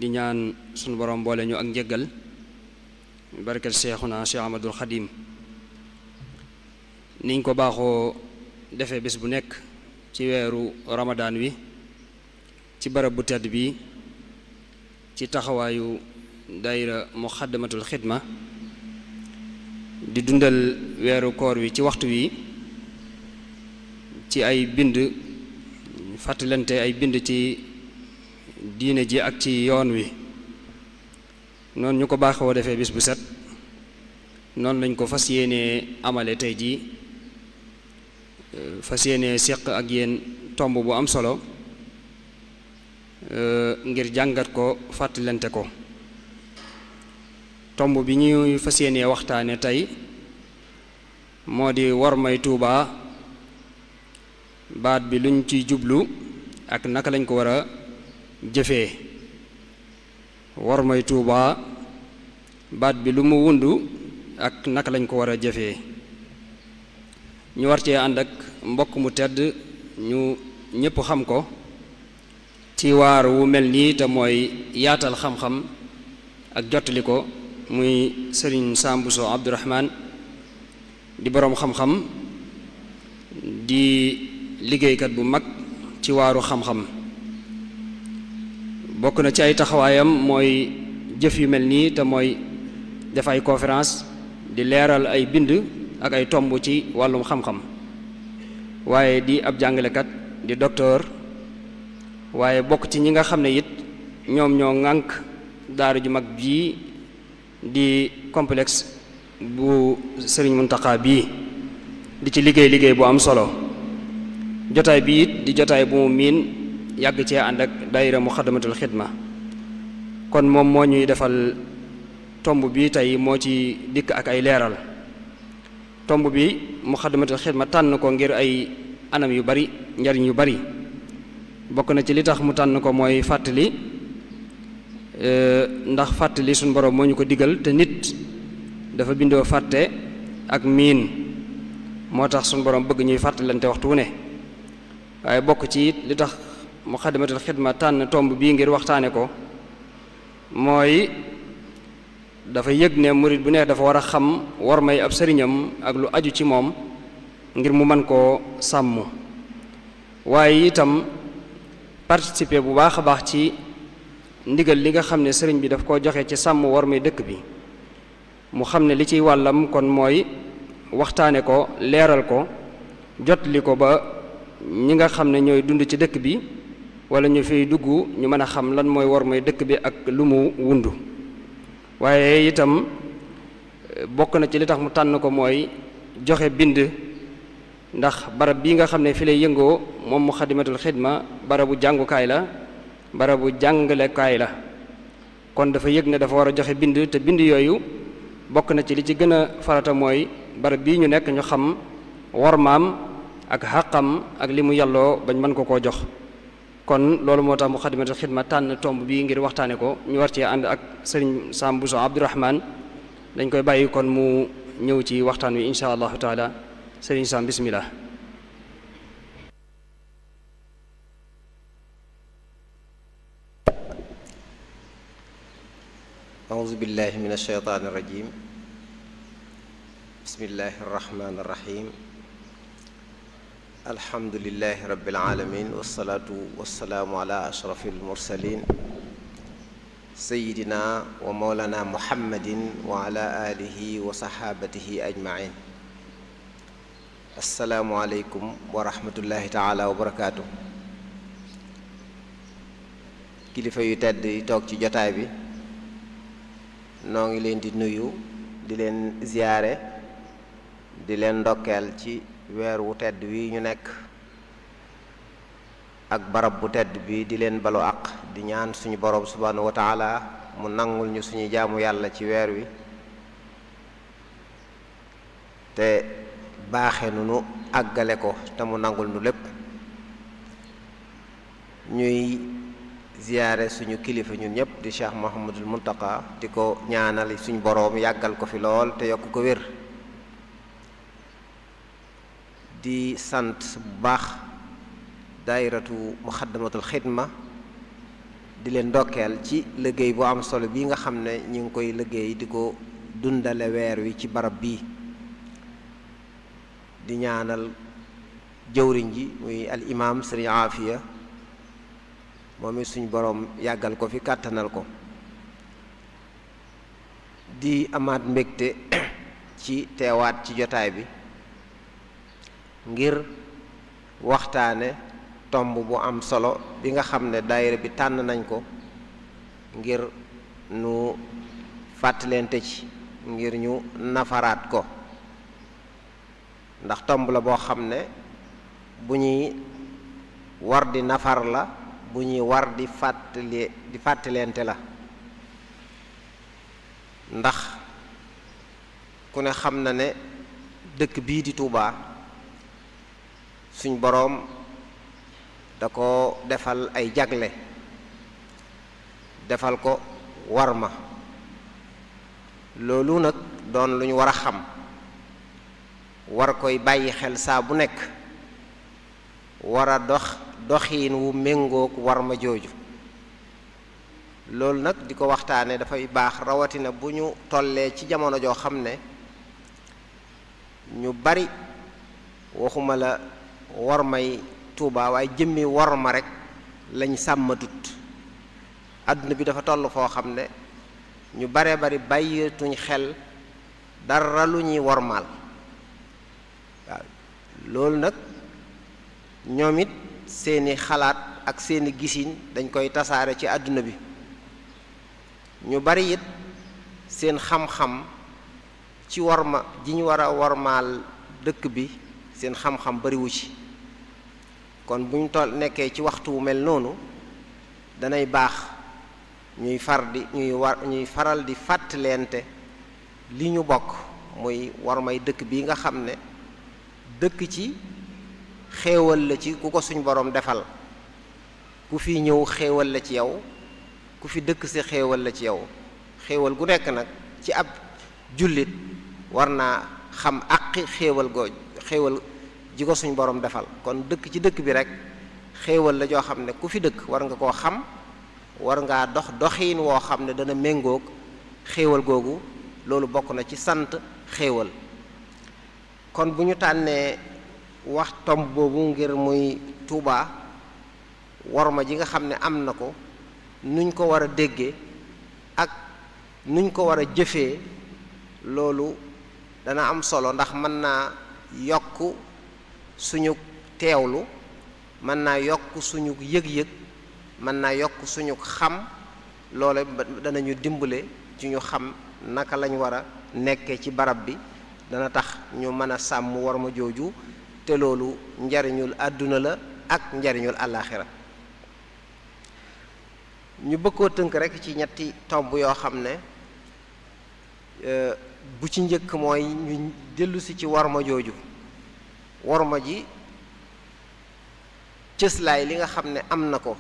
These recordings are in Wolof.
di ñaan sunu borom boole ñu ak njëggal barkal Seexuna Seex Ahmadul Xadim niñ ko baaxoo defee bés bu nekk ci weeru ramadaan wi ci barab bu tedd bi ci taxawaayu daayira Muxaddamatul Xidma di dundal weeru koor wi ci waxtu wi ci ay bind fàttalante ay bind ci diine ji ak ci yoon wi noonu ñu ko baaxoo defee bis bu set noonu lañ ko fas yéenee amale tey jii fas yéenee seq ak yéen tomb bu am solo ngir jàngat ko fàttalante ko tomb bi ñuy fas yéenee waxtaane tey moo di wormay Tuubaa baat bi luñ ciy jublu ak naka lañ ko war a jëfee wormay Tuubaa baat bi lu mu wundu ak naka lañ ko war a jëfee ñu war cee ànd ak mbokk mu tedd ñu ñépp xam ko ci waar wu mel nii te mooy yaatal xam-xam ak jottali ko muy sëriñ Sam Bousso Abdourahmane di boroom xam-xam di liggéeykat bu mag ci waaru xam-xam bokk na ci ay taxawaayam mooy jëf yu mel nii te mooy def ay conférence di leeral ay bind ak ay tomb ci wàllum xam-xam waaye di ab jàngalekat di docteur waaye bokk ci ñi nga xam ne it ñoom ñoo ŋànk daara ju mag bii di complexe bu Sëriñ Muntaxa bii di ci liggéey bu am solo jotaay bi it di jotaay bu mu miin yàgg cee ànd ak daayira Muxaddamatul Xidma kon moom moo ñuy defal tomb bi tey moo ci dikk ak ay leeral tomb bi Muxaddamatul Xidma tànn ko ngir ay anam yu bari njariñ yu bari bokk na ci li tax mu tànn ko mooy fàttali ndax fàttali suñu borom moo ñu ko digal te nit dafa bindoo fàtte ak miin moo tax suñu borom bëgg ñuy fàttalante waxtu wu ne waaye bokk ci it li tax Muxaddamatul Xidma tànn tomb bii ngir waxtaane ko mooy dafa yëg ne murit bu nekk dafa war a xam war may ab sëriñam ak lu aju ci moom ngir mu mën koo sàmm waaye itam participer bu baax a baax ci ndigal li nga xam ne sëriñ bi daf koo joxe ci sàmm war may dëkk bi mu xam ne li ciy wàllam kon mooy waxtaane ko leeral ko jotli ko ba ñi nga xam ne ñooy dund ci dëkk bi wala ñu fiy dugg ñu mën a xam lan mooy war may dëkk bi ak lu mu wundu waaye itam bokk na ci li tax mu tànn ko mooy joxe bind ndax barab bii nga xam ne fi lay yëngoo moom Muxaddamatul Xidma barabu jàngukaay la barabu jàngalekaay la kon dafa yëg ne dafa war a joxe bind te bind yooyu bokk na ci li ci gën a farata mooy barab bii ñu nekk ñu xam wormaam ak xàqam ak li mu yàlloo bañ mën ko koo jox kon loolu moo tax Muxaddamatul Xidma tànn tomb bii ngir waxtaane ko ñu war cee ànd ak sëriñ Sam Bousso Abdourahmane dañ koy bàyyi kon mu ñëw ci waxtaan wi insha allahu taala sëriñ Sam bismillah أعوذ بالله من الشيطان الرجيم بسم الله الرحمن الرحيم الحمد لله رب العالمين والصلاة والسلام على أشرف المرسلين سيدنا ومولانا محمد وعلى آله وصحابته أجمعين السلام عليكم ورحمة الله تعالى وبركاته kilifa yu tedd yi toog ci jotaay bi noo ngi leen di nuyu di leen ziyaare di leen ndokkeel ci weer wu tedd wi ñu nekk ak barab bu tedd bi di leen balu àq di ñaan suñu borom subhanahu wa taala mu nangul ñu suñu jaamu yàlla ci weer wi te baaxe nu àggale ko te mu nangul nu lépp ñuy ziyaare suñu kilifa ñun ñëpp di Cheikh Mouhamadul Muntaqa di ko ñaanal suñu boroom yàggal ko fi lool te yokk ko wér di sant bu baax daayiratu Muxaddamatul Xidma di leen ndokkeel ci liggéey bu am solo bii nga xam ne ñu ngi koy liggéey di ko dundale weer wi ci barab bii di ñaanal jëwriñ ji muy al imam sëriñ Aafiya moom it suñ boroom yàggal ko fi kàttanal ko di amaat mbégte ci teewaat ci jotaay bi ngir waxtaane tomb bu am solo bi nga xam ne daayira bi tànn nañ ko ngir nu fàttalente ci ngir ñu nafaraat ko ndax tomb la boo xam ne bu ñuy war di nafar la bu ñuy war di fàttalente la ndax ku ne xam na ne dëkk bii di Tuubaa suñ boroom da ko defal ay jagle defal ko warma loolu nag doon lu ñu war a xam war koy bàyyi xel saa bu nekk war a doxiin wu méngoog warma jooju loolu nag di ko waxtaane dafay baax rawatina bu ñu tollee ci jamono joo xam ne ñu bari waxuma la warmay Tuubaa waaye jëmmi warma rek lañ sàmmatut àdduna bi dafa toll foo xam ne ñu bare bari bàyyeetuñ xel dara lu ñuy warmaal waaw loolu nag ñoom it seeni xalaat ak seeni gisin dañ koy tasaare ci àdduna bi ñu bari it seen xam-xam ci warma ji ñu war a warmaal dëkk bi seen xam-xam bariwu ci kon bu ñu nekkee ci waxtu wu mel noonu danay baax ñuy faral di fàttalente li ñu bokk muy warmay dëkk bi nga xam ne dëkk ci xéewal la ci ku ko suñ boroom defal ku fi ñëw xéewal la ci yow ku fi dëkk si xéewal la ci yow xéewal gu nekk nag ci ab jullit war naa xam àqi xéewal ji ko suñ boroom defal kon dëkk ci dëkk bi rek xéewal la joo xam ne ku fi dëkk war nga koo xam war ngaa doxiin woo xam ne dana méngoog xéewal googu loolu bokk na ci sant xéewal kon bu ñu tànnee wax tomb boobu ngir muy Tuubaa warma ji nga xam ne am na ko nuñ ko war a déggee ak nuñ ko war a jëfee loolu dana am solo ndax mën naa yokk suñu teewlu mën naa yokk suñu yëg-yëg mën naa yokk suñu xam loole danañu dimbale ci ñu xam naka lañ war a nekkee ci barab bi dana tax ñu mën a sàmm warma jooju te loolu njariñul àdduna la ak njariñul àllaaxira ñu bëgg koo tënk rekk ci ñetti tomb yoo xam ne bu ci njëkk mooy ñu dellusi ci warma jooju warma ji cëslaay li nga xam ne am na ko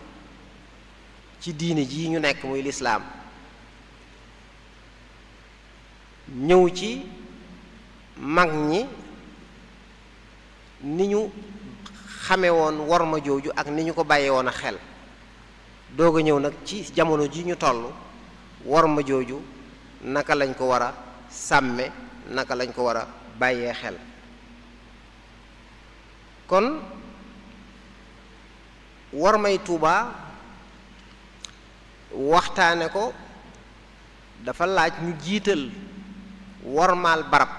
ci diine ji ñu nekk muy lislaam ñëw ci mag ñi ni ñu xame woon warma jooju ak ni ñu ko bàyyee woon a xel doog a ñëw nag ci jamono ji ñu toll warma jooju naka lañ ko war a sàmme naka lañ ko war a bàyyee xel kon warmay Tuubaa waxtaane ko dafa laaj ñu jiital warmaal barab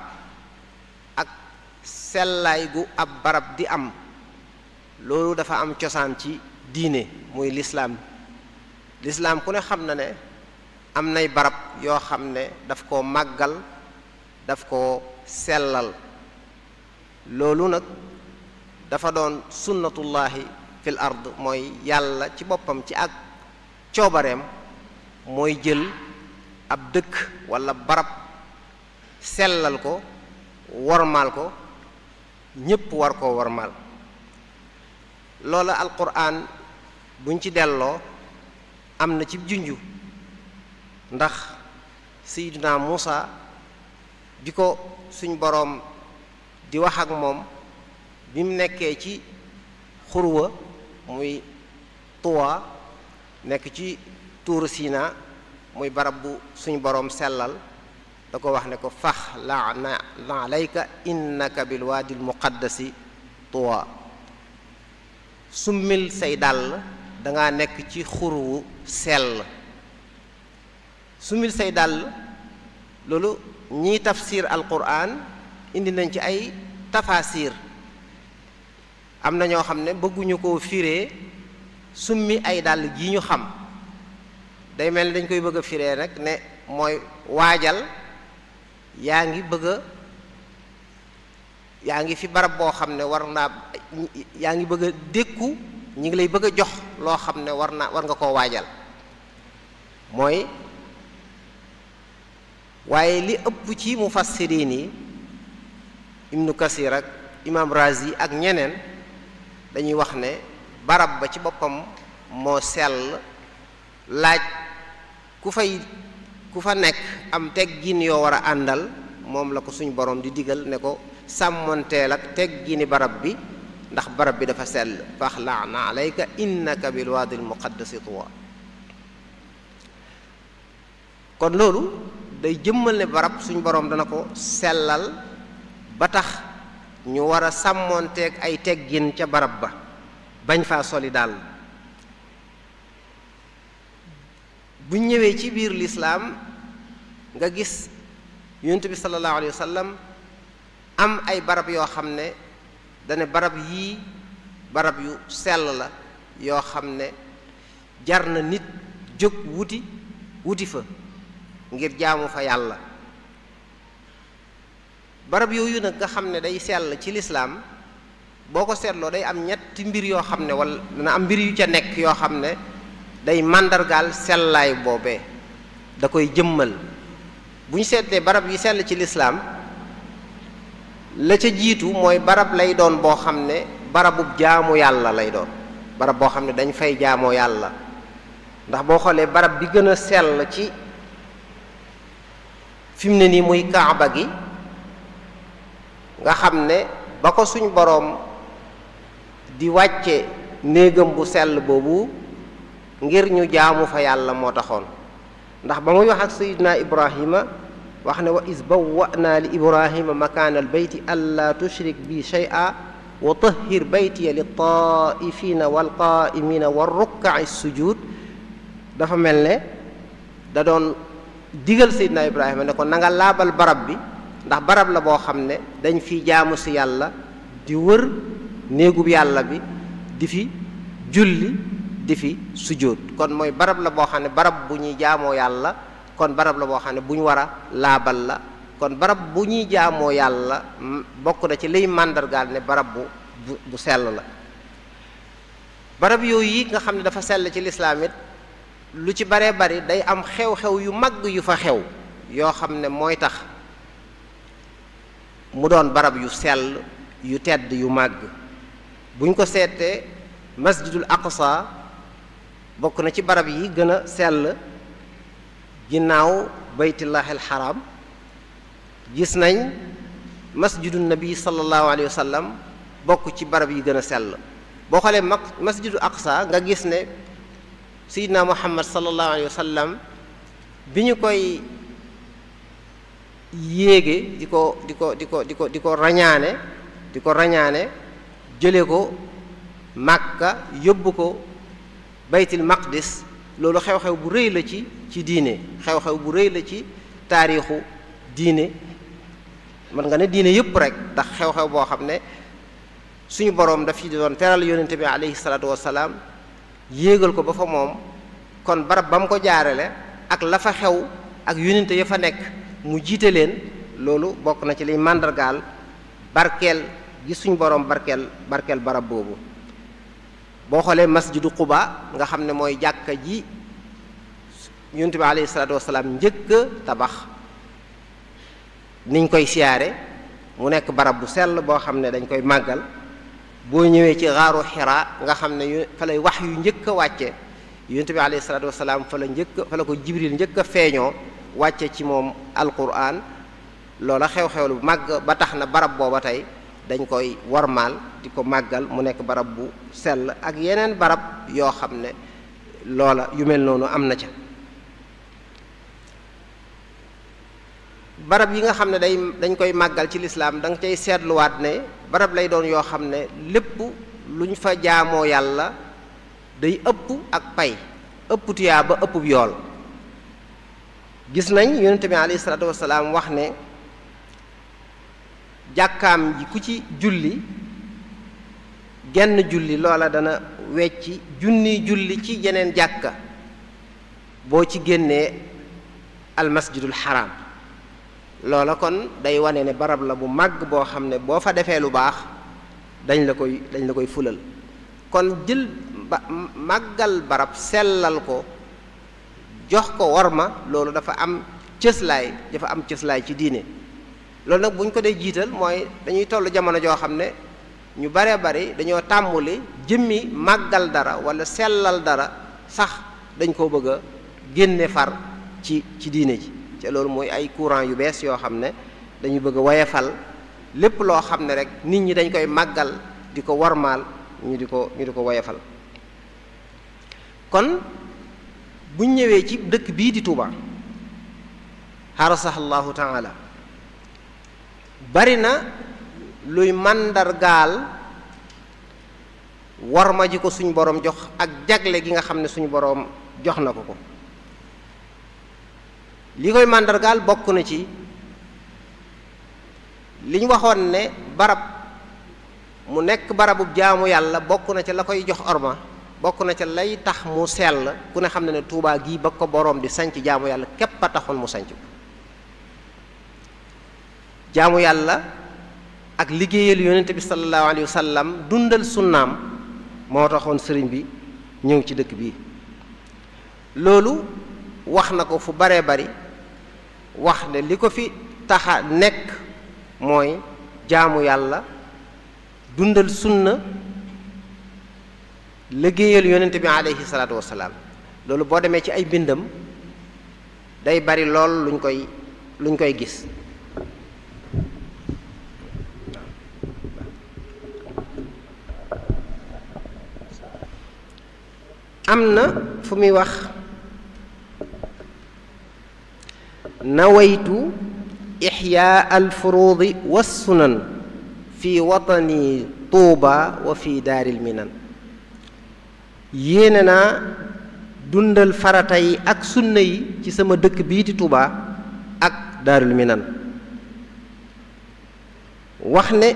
ak sellaay gu ab barab di am loolu dafa am cosaan ci diine muy lislaam ku ne xam na ne am nay barab yoo xam ne daf koo màggal daf koo sellal loolu nag dafa doon sunnatullahi fil ard mooy yàlla ci boppam ci ak coobareem mooy jël ab dëkk walla barab sellal ko wormaal ko ñépp war koo wormaal loola alquran buñ ci delloo am na ci junju ndax Seydina Muusa bi ko suñ boroom di wax ak moom bi mu nekkee ci xurwa muy Tuwa nekk ci tuuru Sina muy barab bu suñ boroom sellal da ko wax ne ko fax la alayka innaka bil waadil muqaddasi tuwa summil say dàll danga nekk ci xurwu sell summil say dàll loolu ñiy tafsir alquran indi nañ ci ay tafasir am na ñoo xam ne bëgguñu koo firee summi ay dàll ji ñu xam day mel ni dañ koy bëgg a firee rek ne mooy waajal yaa ngi fi barab boo xam ne yaa ngi bëgg a dékku ñi ngi lay bëgg a jox loo xam ne war nga koo waajal mooy waaye li ëpp ci mufassiriin yi Ibnu Kasir ak Imam Razi ak ñeneen dañuy wax ne barab ba ci boppam moo sell laaj ku fa nekk am teggin yoo war a àndal moom la ko suñ borom di digal ne ko sàmmonteel ak teggini barab bi ndax barab bi dafa sell faxla'na alayka innaka bil waadi al muqaddasi tuwa kon loolu day jëmmal ne barab suñ borom dana ko sellal ba tax ñu war a sàmmonteeg ay teggin ca barab ba bañ faa soli daal buñ ñëwee ci biir lislaam nga gis yonent bi sallallahu alayhi wa sallam am ay barab yoo xam ne dane barab yii barab yu sell la yoo xam ne jar na nit jóg wuti fa ngir jaamu fa yàlla barab yooyu nag nga xam ne day sell ci lislaam boo ko seetloo day am ñetti mbir yoo xam ne wala dana am mbir yu ca nekk yoo xam ne day màndargaal sellaay boobee da koy jëmmal bu ñu seetlee barab yi sell ci lislaam la ca jiitu mooy barab lay doon boo xam ne barabub jaamu yàlla lay doon barab boo xam ne dañ fay jaamoo yàlla ndax boo xoolee barab bi gën a sell ci fi mu ne nii muy kaaba gi nga xam ne ba ko suñ boroom di wàcce néegam bu sell boobu ngir ñu jaamu fa yàlla moo taxoon ndax ba muy wax ak sayidna ibrahima wax ne wa is bawwa'na li ibrahima makaana al bayti allaa tushrik bi shay'a wa tahhir baytiya lit taa'ifina wal qaa'imina war rukka'i sujud dafa mel ne da doon digal sayidna ibrahima ne ko na nga laabal barab bi ndax barab la boo xam ne dañ fi jaamu si yàlla di wër néegub yàlla bi di fi julli di fi sujjóot kon mooy barab la boo xam ne barab bu ñuy jaamoo yàlla kon barab la boo xam ne bu ñu war a laabal la kon barab bu ñuy jaamoo yàlla bokk na ci liy màndargaal ne barab bu sell la barab yooyu yi nga xam ne dafa sell ci lislaam it lu ci baree bari day am xew-xew yu mag yu fa xew yoo xam ne mooy tax mu doon barab yu sell yu tedd yu màgg buñ ko seetee masjidul aqsa bokk na ci barab yi gën a sell ginnaaw baytullahil haram gis nañ masjidun nabi sallallahu alayhi wa sallam bokk ci barab yi gën a sell boo xoolee masjidul aqsa nga gis ne sayyidina muhammad sallallahu alayhi wa sallam bi ñu koy yéege di ko rañaane jële ko Makka yóbbu ko baytil maqdis loolu xew-xew bu rëy la ci diine xew-xew bu rëy la ci taarixu diine mën nga ne diine yëpp rek ndax xew-xew boo xam ne suñu boroom daf ci doon teral yonente bi alayhi salaatu wassalaam yéegal ko ba fa moom kon barab ba mu ko jaarale ak la fa xew ak yonente ya fa nekk mu jiite leen loolu bokk na ci liy màndargaal barkeel gi suñu boroom barkeel barab boobu boo xoolee masjidu Quba nga xam ne mooy jàkka ji yonent bi alayhi salaatu wasalaam njëkk tabax niñ koy siyaare mu nekk barab bu sell boo xam ne dañ koy màggal boo ñëwee ci xaaru Xiraa nga xam ne fa lay wax yu njëkk a wàcce yonent bi alayhi salaatu wasalaam fa la ko Jibril njëkk a feeñoo wàcce ci moom alquran loola xew-xew lu màgg ba tax na barab booba tey dañ koy warmaal di ko màggal mu nekk barab bu sell ak yeneen barab yoo xam ne loola yu mel noonu am na ca. barab yi nga xam ne dañ koy màggal ci lislaam da nga cay seetluwaat ne barab lay doon yoo xam ne lépp luñ fa jaamoo yàlla day ëpp ak pay, ëpp tuyaa ba ëpp yool. gis nañ yonente bi alayhi salaatu wasalaam wax ne jàkkaam ji ku ci julli genn julli loola dana wecci junni julli ci yeneen jàkka boo ci génnee almasjidul haram. loola kon day wane ne barab la bu màgg boo xam ne boo fa defee lu baax dañ la koy fulal. kon jël màggal barab sellal ko jox ko worma loolu dafa am cëslaay ci diine. loolu nag bu ñu ko dee jiital mooy dañuy toll jamono joo xam ne ñu baree bari dañoo tàmbuli jëmmi màggal dara wala sellal dara sax dañ koo bëgg a génne far ci diine ji. te loolu mooy ay courant yu bees yoo xam ne dañu bëgg a woyefal lépp loo xam ne rek nit ñi dañ koy màggal di ko warmaal ñu di ko woyefal. kon buñ ñëwee ci dëkk bii di Touba harasahallahu taala bari na luy màndargaal warma ji ko suñ boroom jox ak jagle gi nga xam ne suñu boroom jox na ko. li koy màndargaal bokk na ci liñ waxoon ne barab mu nekk barabub jaamu yàlla bokk na ca la koy jox orma, bokk na ca lay tax mu sell. ku ne xam ne ne Tuubaa gii ba ko boroom di sanc jaamu yàlla képp a taxoon mu sanc ko. jaamu yàlla ak liggéeyal yonente bi sallallahu alayhi wa sallam dundal sunnaam moo taxoon sëriñ bi ñëw ci dëkk bii. loolu wax na ko fu baree bari, wax ne li ko fi taxa nekk mooy jaamu yàlla dundal sunna liggéeyal yonente bi alayhi salaatu wassalaam. loolu boo demee ci ay bindam day bari lool luñ koy gis. am na fu muy wax nawaytu ixyaa alfuruudi wassunan fi watani tuuba wa fi daaril minan. yéene naa dundal farata yi ak sunna yi ci sama dëkk bii di Tuuba ak daarul minan. wax ne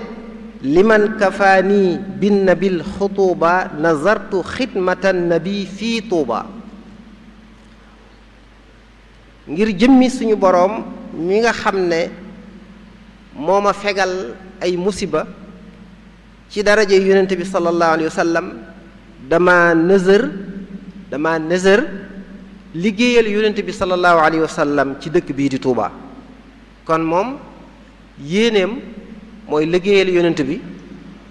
liman kafaani binnabil xutuuba nazartu xidmatan nabi fii Tuuba. ngir jëmmi suñu boroom mi nga xam ne moo ma fegal ay musiba ci daraje yonente bi sallallahu alayhi wa sallam dama nëzër liggéeyal yonente bi sallallahu alayhi wa sallam ci dëkk bii di Tuuba. kon moom yéeneem mooy liggéeyal yonent bi,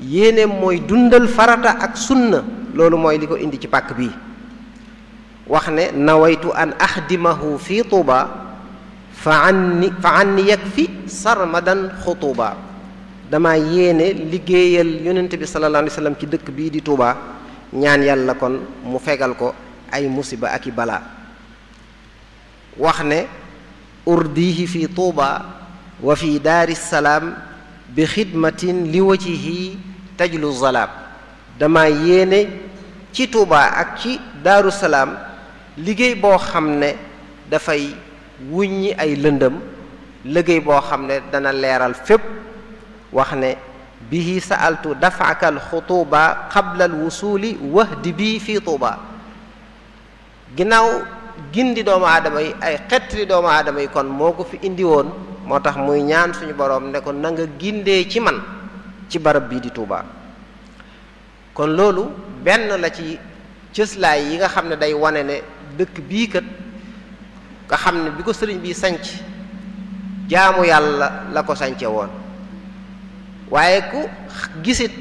yéeneem mooy dundal farata ak sunna. loolu mooy li ko indi ci pàkk bii. wax ne nawaytu an axdimahu fi Tuuba fa anni yakfi sarmadan xutuuba. dama yéene liggéeyal yonent bi sallallahu alayhi wa sallam ci dëkk bii di Tuuba, ñaan yàlla kon mu fegal ko ay musiba ak i balaa. wax ne urdihi fi Tuuba wa fi daari salaam bi xidmatin li wajhihi tajlu zalaam. dama yéene ci Tuuba ak ci daaru salaam liggéey boo xam ne dafay wuññi ay lëndëm, liggéey boo xam ne dana leeral fépp. wax ne bihi sa'altu daf'aka al-xutuuba qabla al-wusuli wahdi bii fii Tuuba. ginnaaw gindi doomu aadama yi ay xettali doomu aadama yi kon moo ko fi indi woon, moo tax muy ñaan suñu boroom ne ko na nga gindee ci man ci barab bii di Tuuba. kon loolu benn la ci cëslaay yi nga xam ne day wane ne dëkk bii kat nga xam ne bi ko sëriñ bi sanc jaamu yàlla la ko sance woon. waaye ku gisit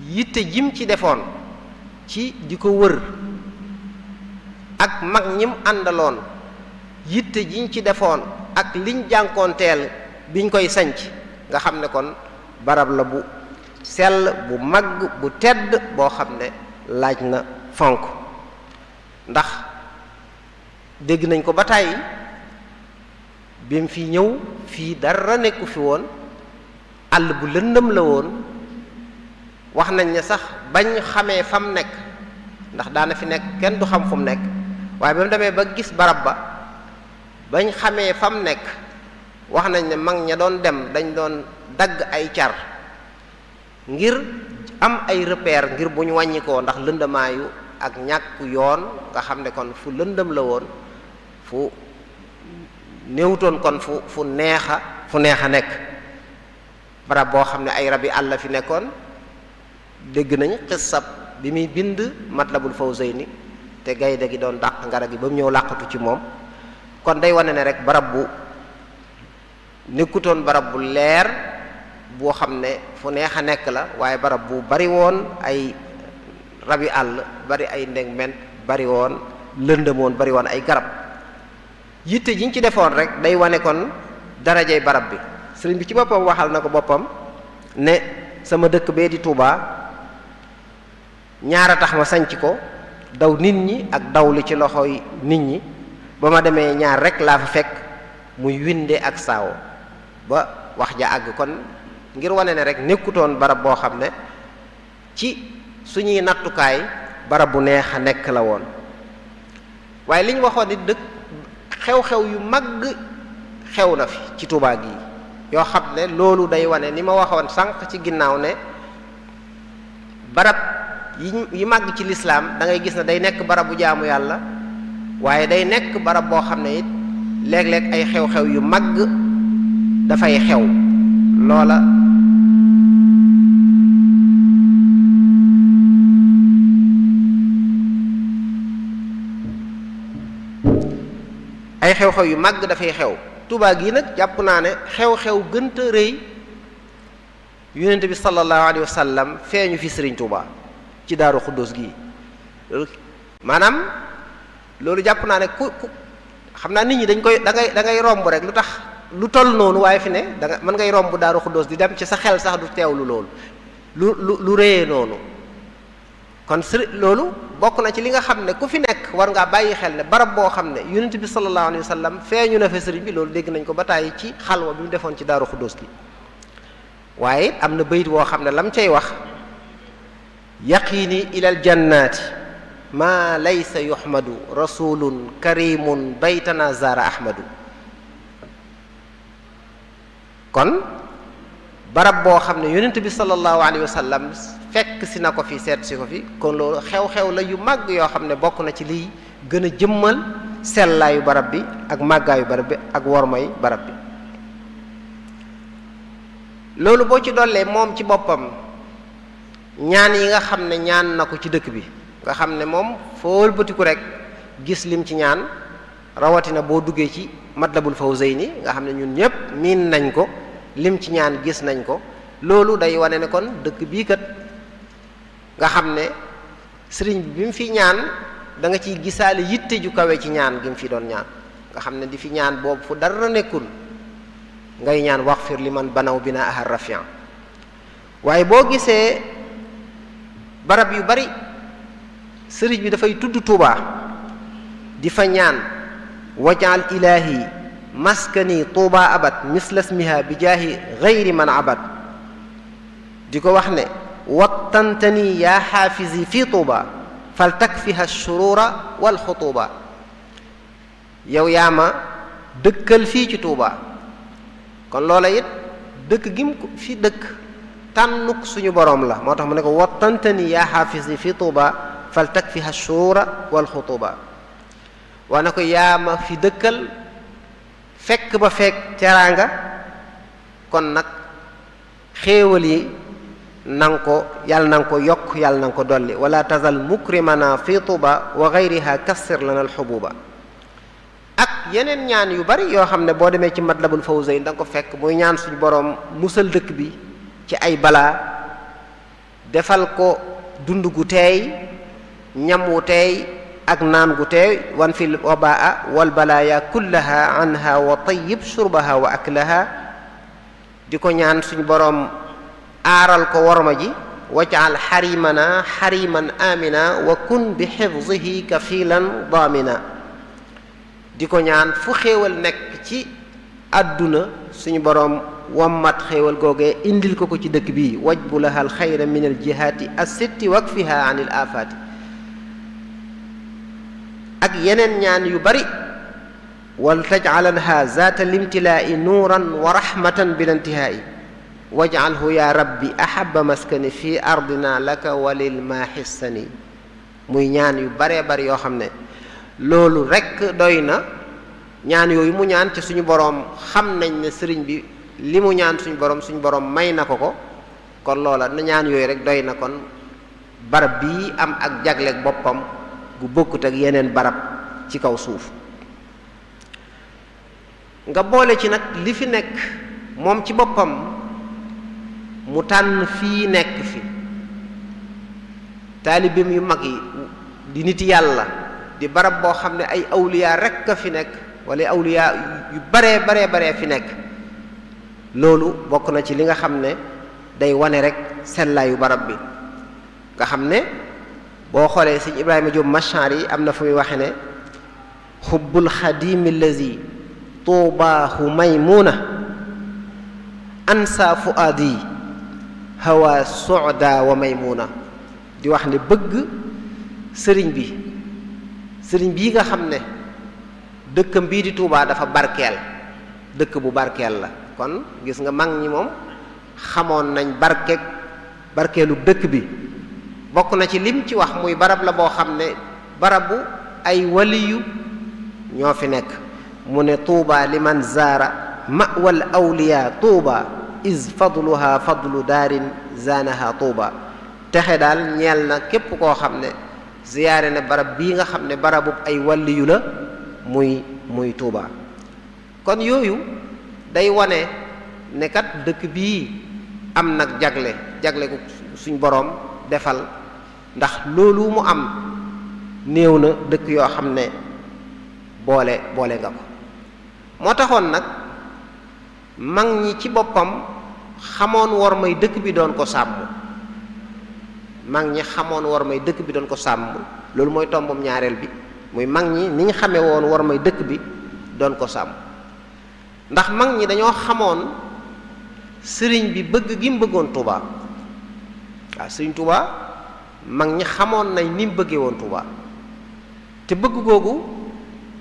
yitte jim ci defoon ci di ko wër ak mag ñim àndaloon, yitte jiñ ci defoon ak liñ jànkoonteel biñ koy sanc, nga xam ne kon barab la bu sell bu mag bu tedd boo xam ne laaj na fonk. ndax dégg nañ ko ba tàyyi bi mu fi ñëw fii dara nekku fi woon àll bu lëndëm la woon wax nañ ne sax bañ xamee fa mu nekk ndax daana fi nekk kenn du xam fu mu nekk waaye ba mu demee ba gis barab ba bañ xamee fa mu nekk wax nañ ne mag ña doon dem dañ doon dagg ay car ngir am ay repère ngir bu ñu wàññikoo ndax lëndamaayu ak ñàkk yoon nga xam ne kon fu lëndëm la woon fu néewutoon kon fu neex a nekk barab boo xam ne ay rabi àll fi nekkoon dégg nañ xissab bi muy bind Matlabul Fawzayni te gaynde gi doon dàq ngara gi ba mu ñëw làqatu ci moom kon day wane ne rek barab bu nekkutoon barab bu leer boo xam ne fu neex a nekk la waaye barab bu bari woon ay rabi àll bari ay ndegment bari woon lëndëmoon bari woon ay garab yitte ji ñu ci defoon rek day wane kon darajay barab bi sëriñ bi ci boppam waxal na ko boppam ne sama dëkk bee di Touba ñaara tax ma sanc ko daw nit ñi ak daw li ci loxoy nit ñi ba ma demee ñaar rek laa fa fekk muy winde ak saawo ba wax ja àgg kon ngir wane ne rek nekkutoon barab boo xam ne ci suñuy nattukaay barab bu neex a nekk la woon waaye li ñu waxoon ni dëkk xew-xew yu mag xew na fi ci Touba gi yoo xam ne loolu day wane ni ma waxoon sànq ci ginnaaw ne barab yi màgg ci lislaam da ngay gis ne day nekk barab bu jaamu yàlla waaye day nekk barab boo xam ne it léeg-léeg ay xew-xew yu màgg dafay xew loola ay xew-xew yu màgg dafay xew Tuubaa gi nag jàpp naa ne xew-xew gënta rëy yonent bi sallallahu alayhi wa sallam feeñu fi Sëriñ Tuubaa ci Daaru Xuddoos gi maanaam loolu jàpp naa ne ku xam naa nit ñi dañ koy da ngay romb rek lu tax lu toll noonu waaye fi ne da nga mën ngay romb Daaru Xuddoos di dem ci sa xel sax du teewlu loolu lu rëyee noonu kon loolu bokk na ci li nga xam ne ku fi nekk war ngaa bàyyi xel ne barab boo xam ne yonent bi sallallahu alayhi wa sallam feeñu na fa sëriñ bi loolu dégg nañ ko ba tàyyi ci xalwa bi mu defoon ci Daaru Xuddoos gi waaye am na bayit boo xam ne lam cay wax yaqini ila aljannaati ma laysa yuhmadu rasulun karimun baytana zara ahmadu kon barab boo xam ne yonent bi sallallahu alayhi wa sallam fekk si na ko fi seet si ko fi kon loolu xew-xew la yu màgg yoo xam ne bokk na ci liy gën a jëmmal sellaayu barab bi ak màggaayu barab bi ak wormay barab bi loolu boo ci dollee moom ci boppam ñaan yi nga xam ne ñaan na ko ci dëkk bi nga xam ne moom foo wëlbatiku rek gis lim ci ñaan rawatina boo duggee ci Matlabul Fawzayni nga xam ne ñun ñëpp miin nañ ko lim ci ñaan gis nañ ko loolu day wane ne kon dëkk bii kat nga xam ne sëriñ bi mu fi ñaan da nga ciy gisaale yitte ju kawe ci ñaan gi mu fi doon ñaan nga xam ne di fi ñaan boobu fu dara nekkul ngay ñaan waxfir li man banaw bina ahar rafian waaye boo gisee barab yu bari sëriñ bi dafay tudd Tuubaa di fa ñaan wajal ilahi maskani Tuubaa abad mislasmiha bi jaahi gayri man abad di ko wax ne wattantani yaa xaafisi fi Tuubaa fal takfiha shurura wal xutuuba yow yaa ma dëkkal fii ci Tuubaa kon loola it dëkk gi mu fi dëkk tànnuk suñu boroom la moo tax mu ne ko wattantani yaa xaafisi fi Tuubaa fal takfiha shurura wal xutuuba wax na ko yaa ma fi dëkkal fekk ba fekk teraanga kon nag xéewal yi nanga ko yàlla na nga ko yokk yàlla na nga ko dolli wala tazal mukrimana fi Tuuba wa gayriha kassir lana alxububa ak yeneen ñaan yu bari yoo xam ne boo demee ci Matlabul Fawzayni da nga ko fekk muy ñaan suñu boroom musal dëkk bi ci ay balaa defal ko dund gu teey ñam wu teey ak naan gu teey wan fil wabaa wal balaaya kullaha anha wa tayyib shurbaha wa aklaha di ko ñaan suñu boroom aaral ko worma ji waj'al xarimana xariman amina wa kun bi xifzihi kafilan daamina. di ko ñaan fu xéewal nekk ci àdduna suñu boroom wammat xéewal googee indil ko ci dëkk bii wajbu laha al xayra min al jihaati as-sitti wakfiha an il afaati. ak yeneen ñaan yu bari wal tajcalanha zaata limtilaa'i nuuran wa rahmatan bila intihaa'i wajcalhu ya rabbi ahaba maskani fi ardina laka walil maaxissani. muy ñaan yu baree bari yoo xam ne loolu rekk doy na. ñaan yooyu mu ñaan ci suñu boroom xam nañ ne sëriñ bi li mu ñaan suñu boroom may na ko kon loola na ñaan yooyu rek doy na kon barab bii am ak jagleeg boppam gu bokkut ak yeneen barab ci kaw suuf. nga boole ci nag li fi nekk moom ci boppam mu tànn fii nekk fi taalibeem yu mag yi di nit yàlla di barab boo xam ne ay awliya rekk a fi nekk wala awliya yu baree fi nekk. loolu bokk na ci li nga xam ne day wane rek sellaayu barab bi nga xam ne boo xoolee sëñ Ibrahima Diop Machar yi am na fu muy waxe ne xubbul xadimi allazi tuubaahu maymuna ansa fuaadi hawa suda wa maymuna. di wax ne bëgg sëriñ bii nga xam ne dëkkam bii di Tuubaa dafa barkeel dëkk bu barkeel la. kon gis nga mag ñi moom xamoon nañ barkeelu dëkk bi. bokk na ci lim ci wax muy barab la boo xam ne barabu ay waliyu ñoo fi nekk. mu ne tuuba liman zaara ma'wal awliya tuuba is fadluha fadlu daarin zaanaha tuuba. texe daal ñeel na képp koo xam ne ziyaare na barab bii nga xam ne barabub ay waliyu la muy tuuba. kon yooyu day wane ne kat dëkk bii am nag jagle ko suñ boroom defal ndax loolu mu am néew na dëkk yoo xam ne boole nga ko. moo taxoon nag mag ñi ci boppam xamoon war may dëkk bi doon ko sàmm. loolu mooy tombam ñaareel bi muy mag ñi ni ñu xamee woon war may dëkk bi doon ko sàmm. ndax mag ñi dañoo xamoon sëriñ bi bëgg gi mu bëggoon Touba. waaw sëriñ Touba mag ñi xamoon nañ ni mu bëggee woon Touba te bëgg googu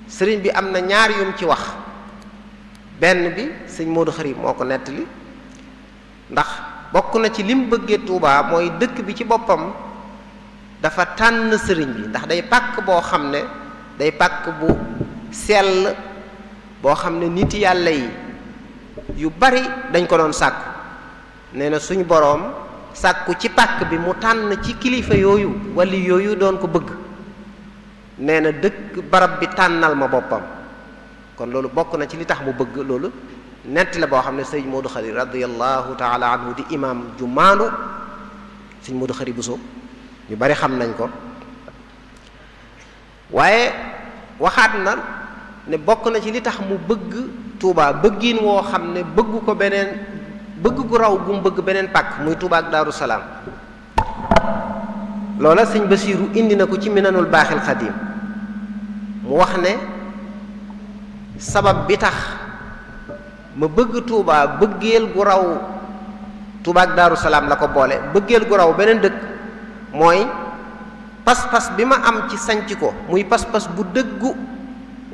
sëriñ bi am na ñaar yum ci wax. benn bi sëñ Modou Khari moo ko nettali ndax bokk na ci lim bëggee Touba mooy dëkk bi ci boppam dafa tànn sëriñ bi ndax day pàkk boo xam ne day pàkk bu sell boo xam ne nit yàlla yi yu bari dañ ko doon sàkku. nee na suñu boroom sàkku ci pàkk bi mu tànn ci kilifa yooyu wala yooyu doon ko bëgg. nee na dëkk barab bi tànnal ma boppam. kon loolu bokk na ci li tax mu bëgg loolu nett la boo xam ne sëñ Modou Khari radiyallahu taala anhu di imam ju maandu sëñ Modou Khari Bousso ñu bari xam nañ ko. waaye waxaat na ne bokk na ci li tax mu bëgg Touba bëggiin woo xam ne bëgg ko beneen bëgg gu raw gu mu bëgg beneen pàkk muy Touba ak Daaru Salaam. loola sëñ Basiiru indi na ko ci Minanul Baaxil Xadiim mu wax ne sabab bi tax ma bëgg Touba bëggeel gu raw Touba ak Daaru Salaam la ko boole bëggeel gu raw beneen dëkk mooy pas-pas bi ma am ci sanc ko muy pas-pas bu dëggu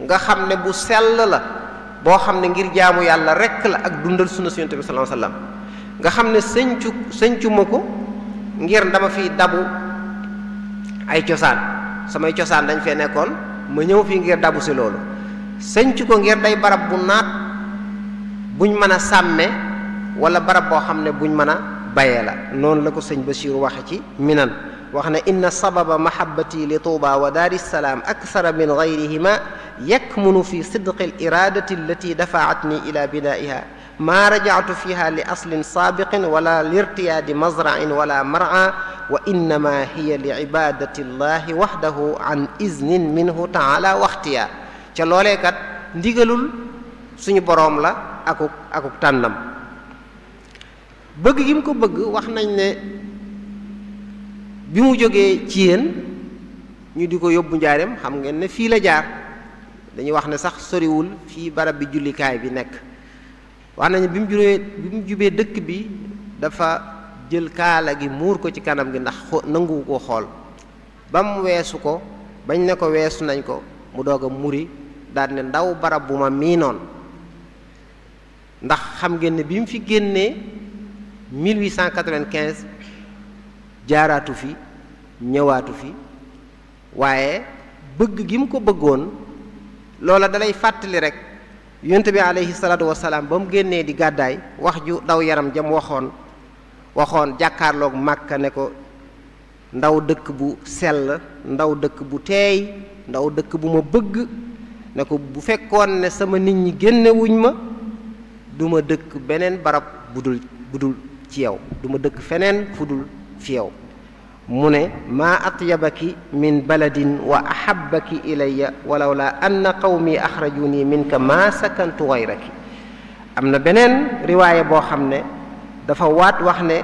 nga xam ne bu sell la boo xam ne ngir jaamu yàlla rekk la ak dundal sunna Yonent bi sallallahu alayhi wasallam nga xam ne sëncu ma ko ngir dama fiy dabu ay cosaan samay cosaan dañ fee nekkoon ma ñëw fii ngir dabu si loolu sëncu ko ngir day barab bu naat buñ mën a sàmme wala barab boo xam ne buñ mën a bayee la noonu la ko sëñ Basiiru waxe ci Minan wax ne inna sababa mahabbati li Tuuba wa daari salaam akthara min gayrihima yakmunu fi sidqi al iradati allati dafaatni ila binaiha ma rajactu fiha li aslin saabiqin wala lirtiyaadi mazracin wala mar'a wa innama hiya li ibadati llahi waxdahu an iznin minhu taala waxtiya ca loolee kat ndigalul suñu boroom la akuk tànnam bëgg gi mu ko bëgg wax nañ ne bi mu jógee ci yéen ñu di ko yóbbu njaareem xam ngeen ne fii la jaar dañuy wax ne sax soriwul fii barab bi jullikaay bi nekk wax nañu bi mu jubee dëkk bi dafa jël kaala gi muur ko ci kanam gi ndax nanguwu ko xool ba mu weesu ko bañ ne ko weesu nañ ko mu doog a muri daal ne ndaw barab bu ma miinoon ndax xam ngeen ne bi mu fi génnee 1895 jaaraatu fi ñëwaatu fi waaye bëgg gi mu ko bëggoon loola dalay fàttali rek yonent bi alayhi salaatu wasalaam ba mu génnee di gàddaay wax ju daw yaram jam waxoon jàkkaarloog Màkka ne ko ndaw dëkk bu sell ndaw dëkk bu teey ndaw dëkk bu ma bëgg ne ko bu fekkoon ne sama nit ñi génnewuñ ma du ma dëkk beneen barab budul ci yow du ma dëkk feneen fudul fi yow mu ne maa atyabaki min baladin wa ahabbaki ilayya walaw la anna qawmi axrajuni minka maa sakantu gayraki am na beneen riwaaya boo xam ne dafa waat wax ne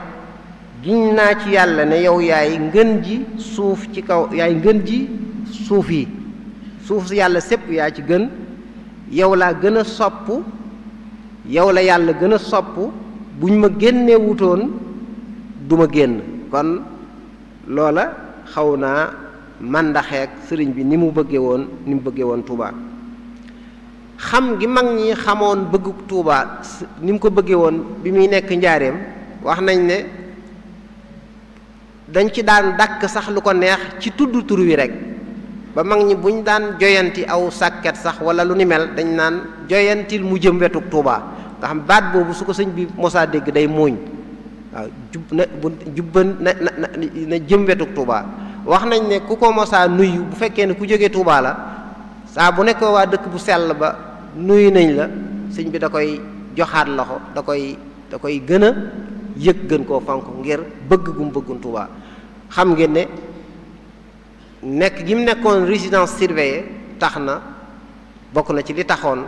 giñ naa ci yàlla ne yow yaay ngën ji suuf ci kaw yaay ngën ji suuf yi suuf si yàlla sépp yaa ci gën yow laa gën a sopp yow la yàlla gën a sopp buñ ma génnee wutoon du ma génn kon loola xaw naa màndaxeek sëriñ bi ni mu bëggee woon Touba xam gi mag ñi xamoon bëggu Touba ni mu ko bëggee woon bi muy nekk njaareem wax nañ ne dañ ci daan dàkk sax lu ko neex ci tudd tur wi rek ba mag ñi buñ daan joyanti aw sàkket sax wala lu ni mel dañ naan joyantil mu jëm wetuk Touba nga xam baat boobu su ko sëñ bi mosaa dégg day muuñ waaw na jëm wetuk Touba wax nañ ne ku ko mosaa nuyu bu fekkee ne ku jógee Touba la saa bu nekk waa dëkk bu sell ba nuyu nañ la sëñ bi da koy joxaat loxo da koy gën a yëg gën koo fonk ngir bëgg gum bëggun Touba xam ngeen ne nekk gi mu nekkoon résidence surveillée tax na bokk na ci li taxoon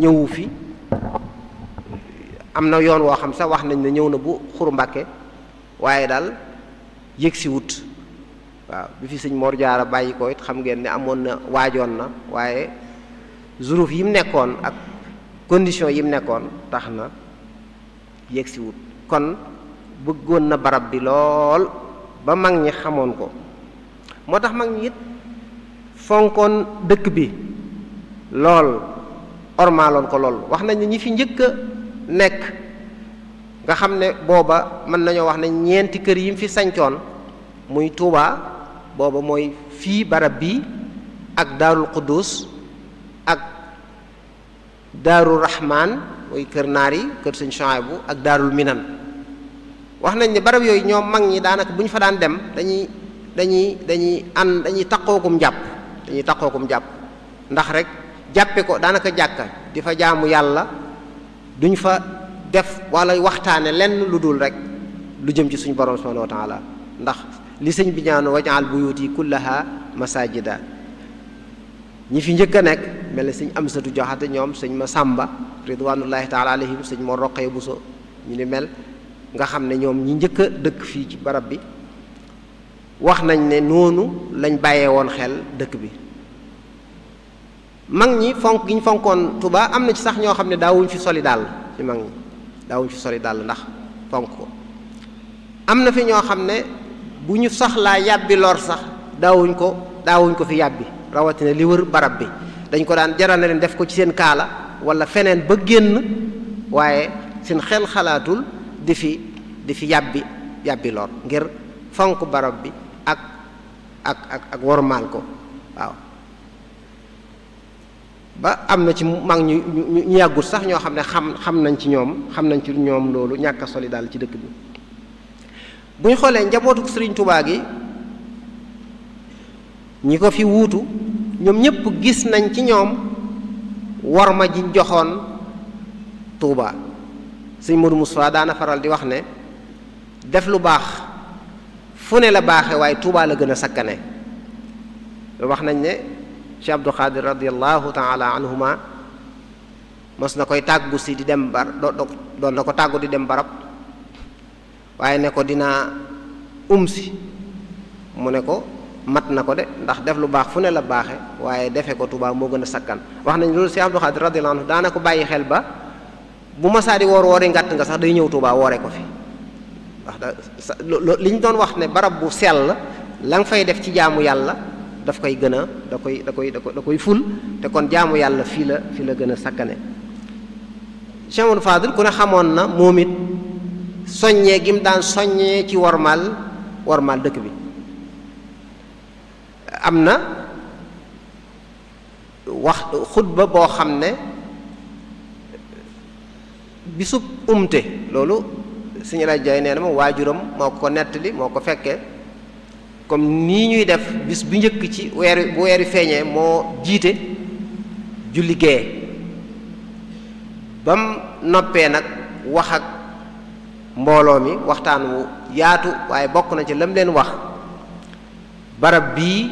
ñëwu fi am na yoon woo xam sax wax nañ ne ñëw na bu Xuru Mbàkke waaye daal yëg si wut waaw bi fi sëñ Mor Jaara bàyyi ko it xam ngeen ne amoon na waajoon na waaye zuruf yi mu nekkoon ak condition yi mu nekkoon tax na yëg si wut kon bëggoon na barab bi lool ba mag ñi xamoon ko moo tax mag ñi it fonkoon dëkk bi lool ormaaloon ko lool wax nañ ne ñi fi njëkk a nekk nga xam ne booba mën nañoo wax ne ñeenti kër yi mu fi sañcoon muy Touba booba mooy fii barab bi ak Daarul Quddus ak Daaru Rahman mooy kër naar yi kër sëñ Chouaïbou ak Daarul Minan wax nañ ne barab yooyu ñoom mag ñi daanaka bu ñu fa daan dem dañuy taqookum jàpp ndax rek jàppe ko daanaka jàkka di fa jaamu yàlla duñ fa def wala waxtaane lenn lu dul rek lu jëm ci suñu borom subhanahu wa taala ndax li sëñ bi ñaanu wajaal buyuti kullaha masajida ñi fi njëkk a nekk mel ne sëñ Amsatu Joxate ñoom sëñ Masamba ridwanullahi taala alayhim sëñ Mor Roqee Buso ñu ni mel nga xam ne ñoom ñi njëkk a dëkk fii ci barab bi wax nañ ne noonu lañ bàyyee woon xel dëkk bi mag ñi fonk gi ñu fonkoon Touba am na ci sax ñoo xam ne daawuñ fi soli dàll ci mag ñi daawuñ fi soli dàll ndax fonk ko am na fi ñoo xam ne bu ñu soxlaa yàbbi lor sax daawuñ ko fi yàbbi rawatina li wër barab bi dañ ko daan jaral na leen def ko ci seen kaala wala feneen ba génn waaye seen xel xalaatul di fi yàbbi lor ngir fonk barab bi ak wormaal ko waaw ba am na ci mag ñu yàggut sax ñoo xam ne xam nañ ci ñoom loolu ñàkk a soli daal ci dëkk bi bu ñu xoolee njabootu Sëriñ Touba gi ñi ko fi wuutu ñoom ñëpp gis nañ ci ñoom worma ji joxoon Touba sëñ Modou Moustapha daana faral di wax ne def lu baax fu ne la baaxe waaye Touba la gën a sakkane wax nañ ne Cheikh Abdou Khadir radiallahu taala anhuma mos na koy tàggu si di dem doon na ko tàggu di dem barab waaye ne ko dinaa si mu ne ko mat na ko de ndax def lu baax fu ne la baaxe waaye defe ko Tuubaa moo gën a sakkan wax nañ loolu Cheikh Abdou Khadir radiyallahu anhu daana ko bàyyi xel ba bu ma saa di woori ngàtt nga sax day ñëw Tuubaa woore ko fi wax li ñu doon wax ne barab bu sell la nga fay def ci jaamu yàlla daf koy gën a da koy ful te kon jaamu yàlla fii la gën a sakkane. Cheikh Amadou Fadil ku ne xamoon na moom it soññee gi mu daan soññee ci wormaal dëkk bi am na wax xutba boo xam ne bisub umte loolu suñu la jay nee na ma waajuram moo ko nettali moo ko fekkee comme nii ñuy def bis bu njëkk ci bu weeri feeñee moo jiite julli gee bam noppee nag wax ak mbooloo mi waxtaan wu yaatu waaye bokk na ci lam leen wax barab bii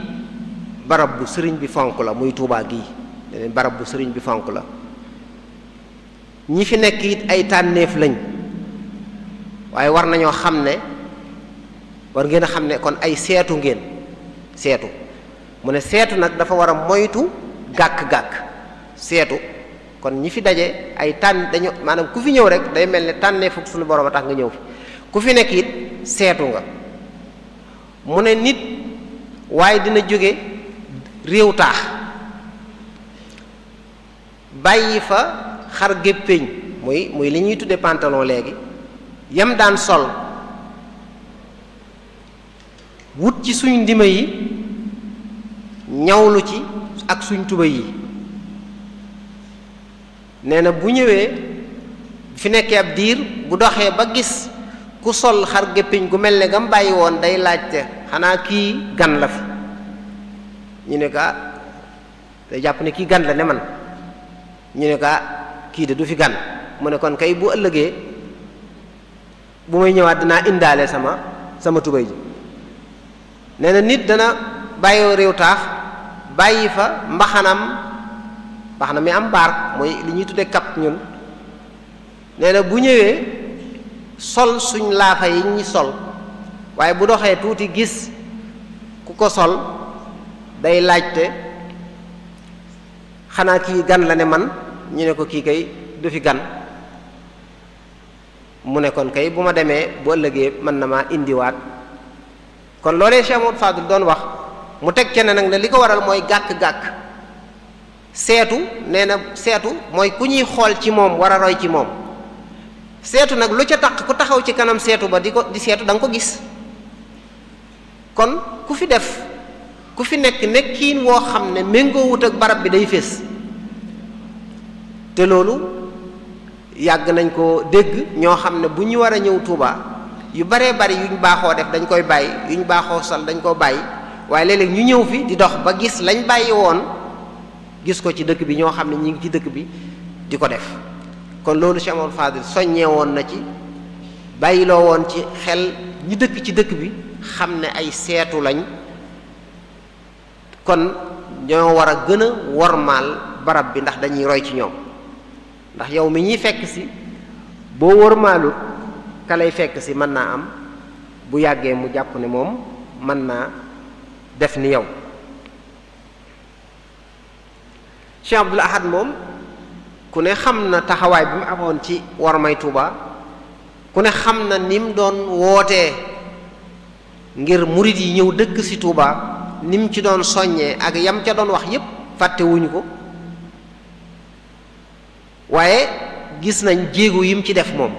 barab bu sëriñ bi fonk la muy Tuubaa gii leneen barab bu sëriñ bi fonk la ñi fi nekk it ay tànneef lañ waaye war nañoo xam ne war ngeen a xam ne kon ay seetu ngeen seetu mu ne seetu nag dafa war a moytu gàkk-gàkk seetu kon ñi fi daje ay tànn dañu maanaam ku fi ñëw rek day mel ne tànnee fukk suñu borom a tax nga ñëw fi ku fi nekk it seetu nga mu ne nit waaye dina jóge réew taax bàyyi fa xar géppéñ muy li ñuy tudde pantalon léegi yam daan sol wut ci suñ ndima yi ñawlu ci ak suñ tuba yi nee na bu ñëwee fi nekkee ab diir bu doxee ba gis ku sol xar géppiñ gu mel ne gam bàyyi woon day laajte xanaa kii gan la fi ñu ne ko day jàpp ne kii gan la ne man ñu ne ko kii de du fi gan mu ne kon kay bu ëllëgee bu may ñëwaat dinaa indaale sama tubéy ji nee na nit dana bàyyoo réew taax bàyyi fa mbaxana mi am baar mooy li ñuy tudde kap ñun nee na bu ñëwee sol suñ laafa yi ñi sol waaye bu doxee tuuti gis ku ko sol day laajte xanaa kii gan la ne man ñu ne ko kii kay du fi gan mu ne kon kay bu ma demee bu ëllëgee mën na maa indiwaat kon loolee Cheikh Amadou Fadil doon wax mu teg ca ne nag ne li ko waral mooy gàkk-gàkk seetu nee na seetu mooy ku ñuy xool ci moom war a roy ci moom seetu nag lu ca tax ku taxaw ci kanam seetu ba di seetu da nga ko gis kon ku fi nekk nekkiin woo xam ne méngoo wut ak barab bi day fés te loolu yàgg nañ ko dégg ñoo xam ne bu ñu war a ñëw Tuuba yu baree bari yuñ baaxoo def dañ koy bàyyi yuñ baaxoo sol dañ koo bàyyi waaye léeg-léeg ñu ñëw fi di dox ba gis lañ bàyyi woon gis ko ci dëkk bi ñoo xam ne ñi ngi ci dëkk bi di ko def kon loolu Cheikh Amadou Fadil soññee woon na ci bàyyiloo woon ci xel ñi dëkk ci dëkk bi xam ne ay seetu lañ kon ñoo war a gën a wormaal barab bi ndax dañuy roy ci ñoom ndax yow mi ñuy fekk si boo wormaalu ka lay fekk si mën naa am bu yàggee mu jàpp ne moom mën naa def ni yow Cheikh Abdoul Ahad moom ku ne xam na taxawaay bi mu amoon ci wormay Tuuba ku ne xam na ni mu doon wootee ngir murit yi ñëw dëkk si Tuuba ni mu ci doon soññee ak yam ca doon wax yépp fàtte wuñu ko waaye gis nañ jéego yi mu ci def moom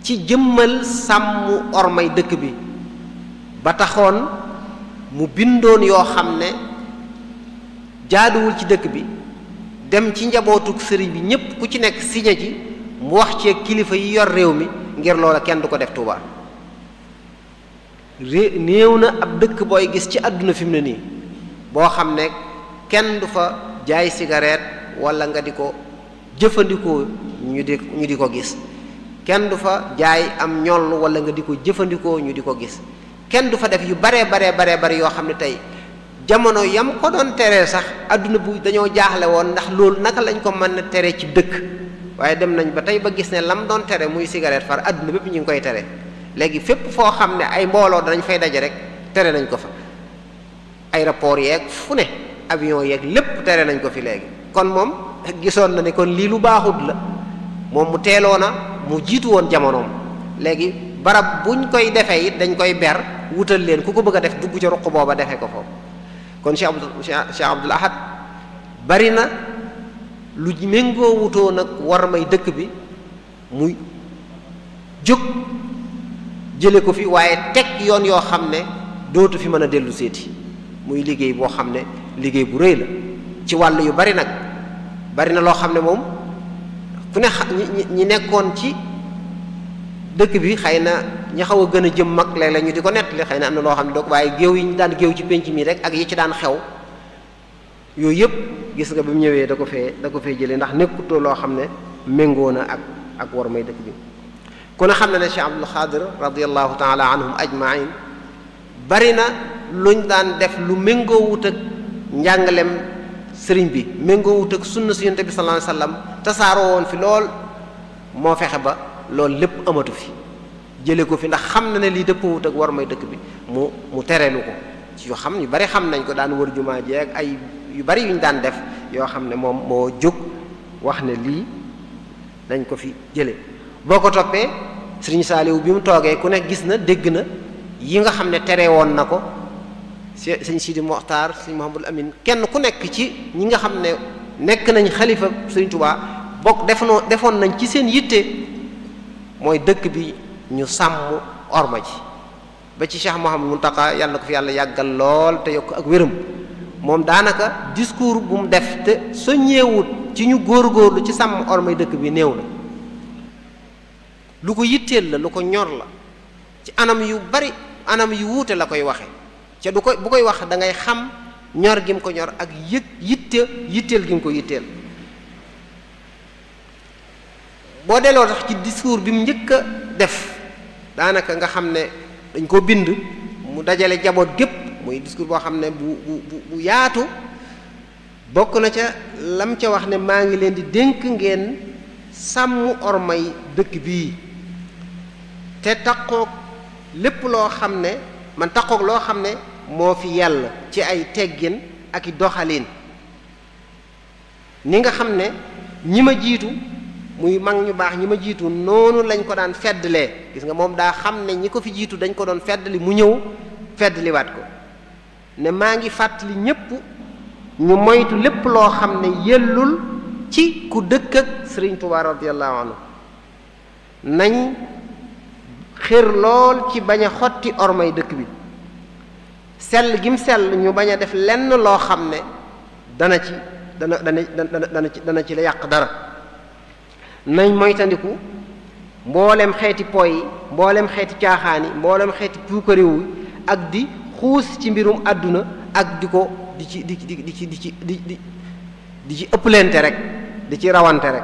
ci jëmmal sàmm ormay dëkk bi ba taxoon mu bindoon yoo xam ne jaaduwul ci dëkk bi dem ci njabootuk sëriñ bi ñépp ku ci nekk signé ci mu wax ci kilifa yi yor réew mi ngir loola kenn du ko def Tuuba néew na ab dëkk booy gis ci àdduna fi mu ne nii boo xam ne kenn du fa jaay cigarette walla nga di ko jëfandikoo ñu di ko gis kenn du fa jaay am ñoll walla nga di ko jëfandikoo ñu di ko gis kenn du fa def yu baree bari yoo xam ne tey jamono yam ko doon teree sax àdduna bu dañoo jaaxle woon ndax loolu naka lañ ko mën a tere ci dëkk waaye dem nañ ba tey ba gis ne lam doon tere muy cigarette far àdduna bépp ñu ngi koy tere léegi fépp foo xam ne ay mbooloo danañ fay daje rek tere nañ ko fa aéroport yeeg fu ne avion yeeg lépp tere nañ ko fi léegi kon moom gisoon na ne kon lii lu baaxut la moom mu teeloona mu jiitu woon jamonoom léegi barab buñ koy defee it dañ koy ber wutal leen ku ko bëgg a def dugg ca ruq booba defee ko foofu kon Cheikh Abdoul Ahad bari na lu méngoo wutoo nag war may dëkk bi muy jóg jële ko fi waaye teg yoon yoo xam ne dootu fi mën a dellu seeti muy liggéey boo xam ne liggéey bu rëy la ci wàll yu bari nag bari na loo xam ne moom ku ne ñi nekkoon ci dëkk bi xëy na ñi xaw a gën a jëm mag léeg-léeg ñu di ko nettali xëy na am na loo xam ne doog waaye géew yi ñu daan géew ci penc mi rek ak yi ci daan xew yooyu yëpp gis nga bi mu ñëwee da ko fee jëlee ndax nekkutoo loo xam ne méngoo na ak war may dëkk bi ku ne xam ne ne Cheikh Abdul Xaadir radiallahu taala anhum ajmain bari na luñ daan def lu méngoo wut ak njàngalem sëriñ bi méngoo wut ak sunna si yonent bi sallallahu alayhi wasallam tasaaroo woon fi lool moo fexe ba loolu lépp amatu fi jële ko fi ndax xam na ne lii dëppwut ak war may dëkk bi mu tereelu ko ci yoo xam yu bari xam nañ ko daan wër jumaa ji ak ay yu bari yuñ daan def yoo xam ne moom moo jóg wax ne lii dañ ko fi jële boo ko toppee sëriñ Saaliw bi mu toogee ku ne gis na dégg na yi nga xam ne tere woon na ko sëñ Sidi Moxtaar sëñ Mouhamadul Amin kenn ku nekk ci ñi nga xam ne nekk nañ xalifa sëriñ Tuubaa bokk defoon nañ ci seen yitte mooy dëkk bi ñu sàmm orma ji ba ci Cheikh Mouhamadou Mountakha yàlla na ko fi yàlla yàggal lool te yokk ak wéram moom daanaka discours bu mu def te soññeewut ci ñu góorgóorlu ci sàmm ormay dëkk bi néew na lu ko yitteel la lu ko ñor la ci anam yu bari anam yu wuute la koy waxe ca bu koy wax da ngay xam ñor gi mu ko ñor ak yitteel gi mu ko yitteel boo delloo tax ci discours bi mu njëkk a def daanaka nga xam ne dañ ko bind mu dajale jaboot gépp muy discours boo xam ne bu yaatu bokk na ca lam ca wax ne maa ngi leen di dénk ngeen sàmm ormay dëkk bii te taqoog lépp loo xam ne man taqoog loo xam ne moo fi yàlla ci ay teggin ak i doxalin ni nga xam ne ñi ma jiitu muy mag ñu baax ñi ma jiitu noonu lañ ko daan feddlee gis nga moom daa xam ne ñi ko fi jiitu dañ ko doon feddli mu ñëw feddliwaat ko ne maa ngi fàttali ñépp ñu moytu lépp loo xam ne yellul ci ku dëkk ak Sëriñ Tuubaa radiyallahu anhu nañ xër lool ci bañ a xotti ormay dëkk bi sell gim sell ñu bañ a def lenn loo xam ne dana ci la yàq dara nañ moytandiku mboolem xeeti poy yi mboolem xeeti caaxaani mboolem xeeti puukaréew yi ak di xuus ci mbirum àdduna ak di ci ëpplente rek di ci rawante rek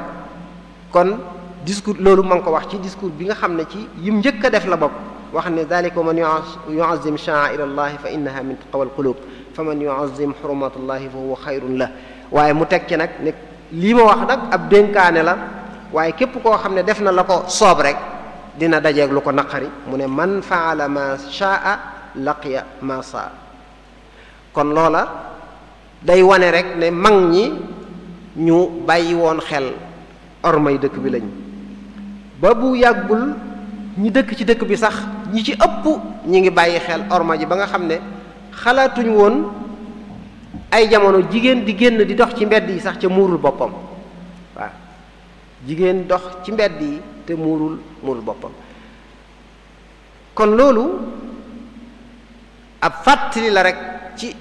kon discours loolu ma ngi ko wax ci discours bi nga xam ne ci yim njëkk a def la bopp wax ne dalika man yu'azzim sha'a'ira allahi fa innaha min taqwa alqulub fa man yu'azzim hurumatullahi fa huwa xayrun la waaye mu teg ci nag ne lii ma wax nag ab dénkaane la waaye képp koo xam ne def na la ko soob rek dina dajeeg lu ko naqari mu ne man faala ma sha'a laqiya ma saa kon loola day wane rek ne mag ñi ñu bàyyi woon xel ormay dëkk bi lañ ba bu yàggul ñi dëkk ci dëkk bi sax ñi ci ëpp ñi ngi bàyyi xel orma ji ba nga xam ne xalaatuñ woon ay jamono jigéen di génn di dox ci mbedd yi sax ca muurul boppam waaw jigéen dox ci mbedd yi te muurul boppam kon loolu ab fàttali la rek ci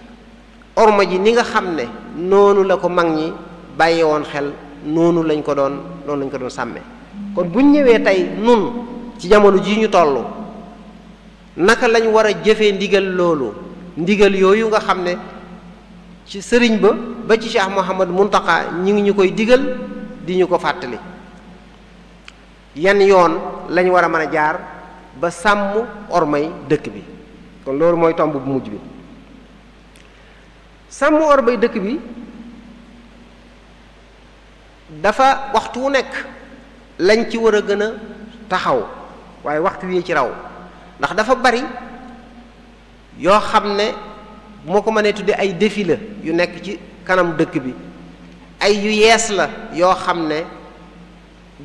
orma ji ni nga xam ne noonu la ko mag ñi bàyyi woon xel noonu lañ ko doon sàmme kon buñ ñëwee tey nun ci jamono ji ñu toll naka lañ war a jëfee ndigal loolu ndigal yooyu nga xam ne ci sëriñ ba ci Cheikh Mouhamadou Mountakha ñi ngi ñu koy digal di ñu ko fàttali yan yoon lañ war a mën a jaar ba sàmm ormay dëkk bi kon loolu mooy tomb bu mujj bi sàmm ormay dëkk bi dafa waxtu wu nekk lañ ci war a gën a taxaw waaye waxtu wi ci raw ndax dafa bari yoo xam ne bu ma ko mënee tudde ay défi la yu nekk ci kanam dëkk bi, ay yu yees la yoo xam ne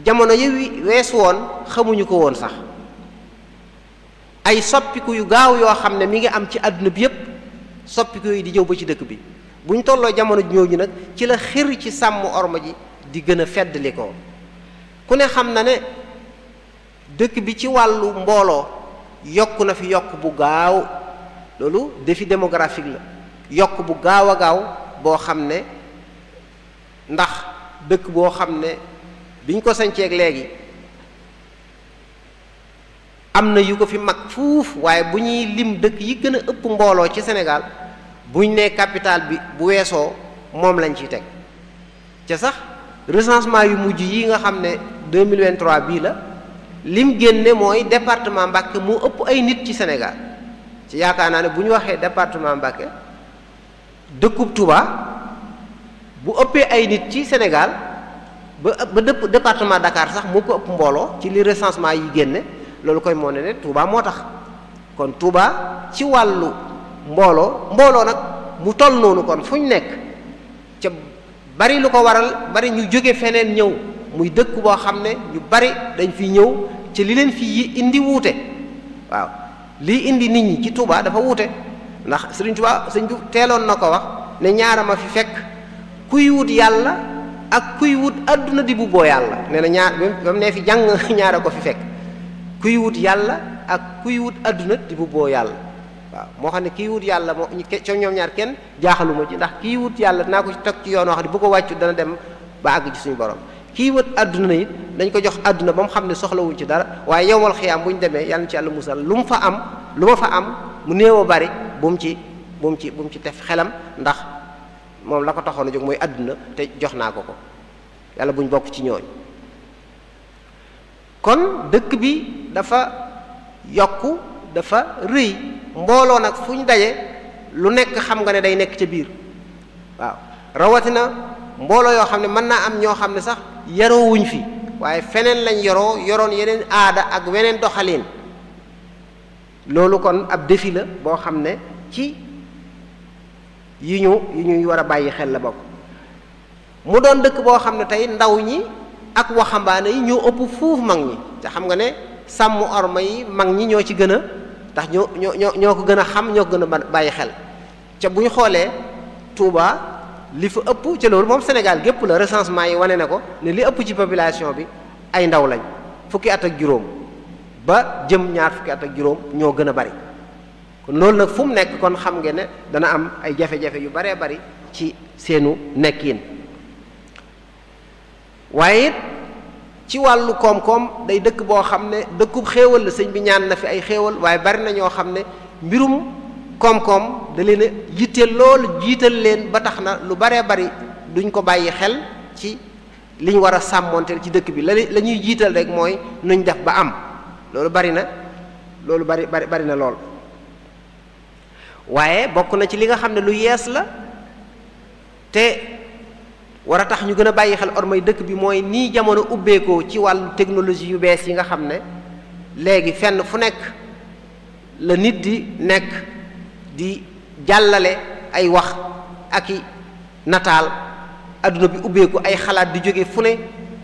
jamono yi weesu woon xamuñu ko woon sax, ay soppiku yu gaaw yoo xam ne mi ngi am ci àdduna bi yépp, soppiku yi di ñëw ba ci dëkk bi. bu ñu tolloo jamono ñooñu nag ci la xir ci sàmm orma ji di gën a feddli ko. ku ne xam na ne dëkk bi ci wàllu mbooloo yokk na fi yokk bu gaaw, loolu défi démographique la, yokk bu gaaw a gaaw boo xam ne, ndax dëkk boo xam ne biñ ko sañceeg léegi am na yu ko fi mag fuuf, waaye bu ñuy lim dëkk yi gën a ëpp mbooloo ci Sénégal buñ ne capital bi bu weesoo moom lañ ciy teg. ca sax recensement yu mujj yi nga xam ne 2023 bii la, lim génne mooy département Mbacké moo ëpp ay nit ci Sénégal. ci yaakaar naa ne bu ñu waxee département Mbacké, dëkkub Touba bu ëppee ay nit ci Sénégal ba département Dakar sax moo ko ëpp mbooloo ci li recensement yi génne, loolu koy moo ne Touba moo tax. kon Touba ci wàllu mbooloo nag mu toll noonu, kon fu ñu nekk ca bari lu ko waral, bari ñu jóge feneen ñëw, muy dëkk boo xam ne ñu bari dañ fi ñëw ci li leen fi indi wuute. waaw lii indi nit ñi ci Touba dafa wuute, ndax Sëriñ Touba sëñ bi teeloon na ko wax ne ñaara ma fi fekk, kuy wut yàlla ak kuy wut adduna di bu boo yàlla. nee na ñaar ba mu ne fi jàng ñaara ko fi fekk, kuy wut yàlla ak kuy wut adduna di bu boo yàlla. waaw moo xam ne kii wut yàlla moo ñoom ñaar kenn jaaxaluma ci, ndax kii wut yàlla dinaa ko teg ci yoon wax ne bu ko wàccu dana dem ba àgg ci suñu borom. kii wut adduna it dañ ko jox adduna ba mu xam ne soxlawuñ ci dara, waaye yowmal xiyaam bu ñu demee yàlla na ci yàlla musal lu mu fa am, lu ma fa am mu néew a bari bu mu ci def xelam, ndax moom la ko taxoon a jóg mooy adduna te jox naa ko ko. yàlla buñ bokk ci ñooñ. kon dëkk bi dafa yokku, dafa rëy, mbooloo nag fu ñu daje lu nekk xam nga ne day nekk ca biir. waaw rawatina mbooloo yoo xam ne mën naa am ñoo xam ne sax yaroowuñ fi, waaye feneen lañ yoroon yeneen aada ak weneen doxalin. loolu kon ab défi la boo xam ne ci yi ñuy war a bàyyi xel la bokk. mu doon dëkk boo xam ne tey ndaw ñi ak waxambaane yi ñoo ëpp fuuf mag ñi, te xam nga ne sàmm orma yi mag ñi ñoo ci gën a, ndax ñoo ko gën a xam, ñoo ko gën a bàyyi xel. ca bu ñu xoolee Touba li fa ëpp, ca loolu moom Sénégal gépp la, recensement yi wane na ko ne li ëpp ci population bi ay ndaw lañ, fukki at ak juróom ba jëm ñaar fukki at ak juróom ñoo gën a bari. kon loolu nag fu mu nekk kon xam ngeen ne dana am ay jafe-jafe yu baree bari ci seenu nekkin. waaye it ci wàllu koom-koom day dëkk boo xam ne dëkkub xéewal la, sëñ bi ñaan na fi ay xéewal, waaye bari na ñoo xam ne mbirum koom-koom da leen a yitteel lool, jiital leen ba tax na lu baree bari duñ ko bàyyi xel ci liñ war a sàmmoonteel ci dëkk bi. la ñuy jiital rek mooy nuñ def ba am. loolu bari na lool. waaye bokk na ci li nga xam ne lu yees la te war a tax ñu gën a bàyyi xel ormay dëkk bi, mooy nii jamono ubbeekoo ci wàllu technologie yu bees yi nga xam ne léegi fenn fu nekk la nit di nekk di jàllale ay wax ak i nataal, adduna bi ubbeeku, ay xalaat di jóge fu ne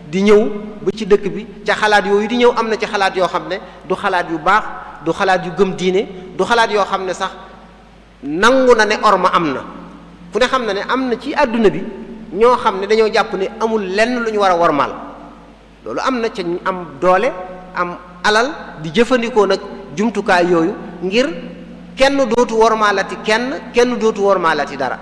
di ñëw ba ci dëkk bi. ca xalaat yooyu di ñëw am na ci xalaat yoo xam ne du xalaat yu baax, du xalaat yu gëm diine, du xalaat yoo xam ne sax nangu na ne orma am na. ku ne xam na ne am na ci adduna bi ñoo xam ne dañoo jàpp ne amul lenn lu ñu war a wormaal. loolu am na ca ñu am doole, am alal, di jëfandikoo nag jumtukaay yooyu ngir kenn dootu wormaalati kenn dootu wormaalati dara.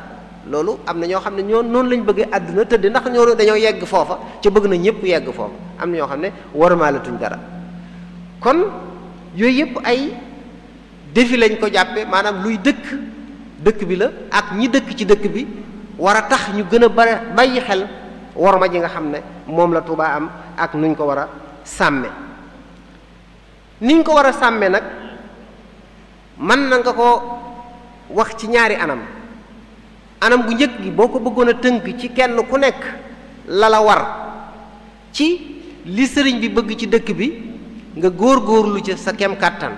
loolu am na ñoo xam ne ñoo noonu lañ bëggee àdduna tëdd, ndax ñoo dañoo yegg foofa ca bëgg na ñëpp yegg foofa. am na ñoo xam ne wormaalatuñ dara. kon yooyu yëpp ay défi lañ ko jàppe, maanaam luy dëkk bi la, ak ñi dëkk ci dëkk bi war a tax ñu gën a bàyyi xel worma ji nga xam ne moom la Touba am ak nuñ ko war a sàmme. niñ ko war a sàmme nag mën na nga ko wax ci ñaari anam gu njëkk gi boo ko bëggoon a tënk ci kenn ku nekk la war ci li sëriñ bi bëgg ci dëkk bi, nga góor-góorlu ci sa kem kàttan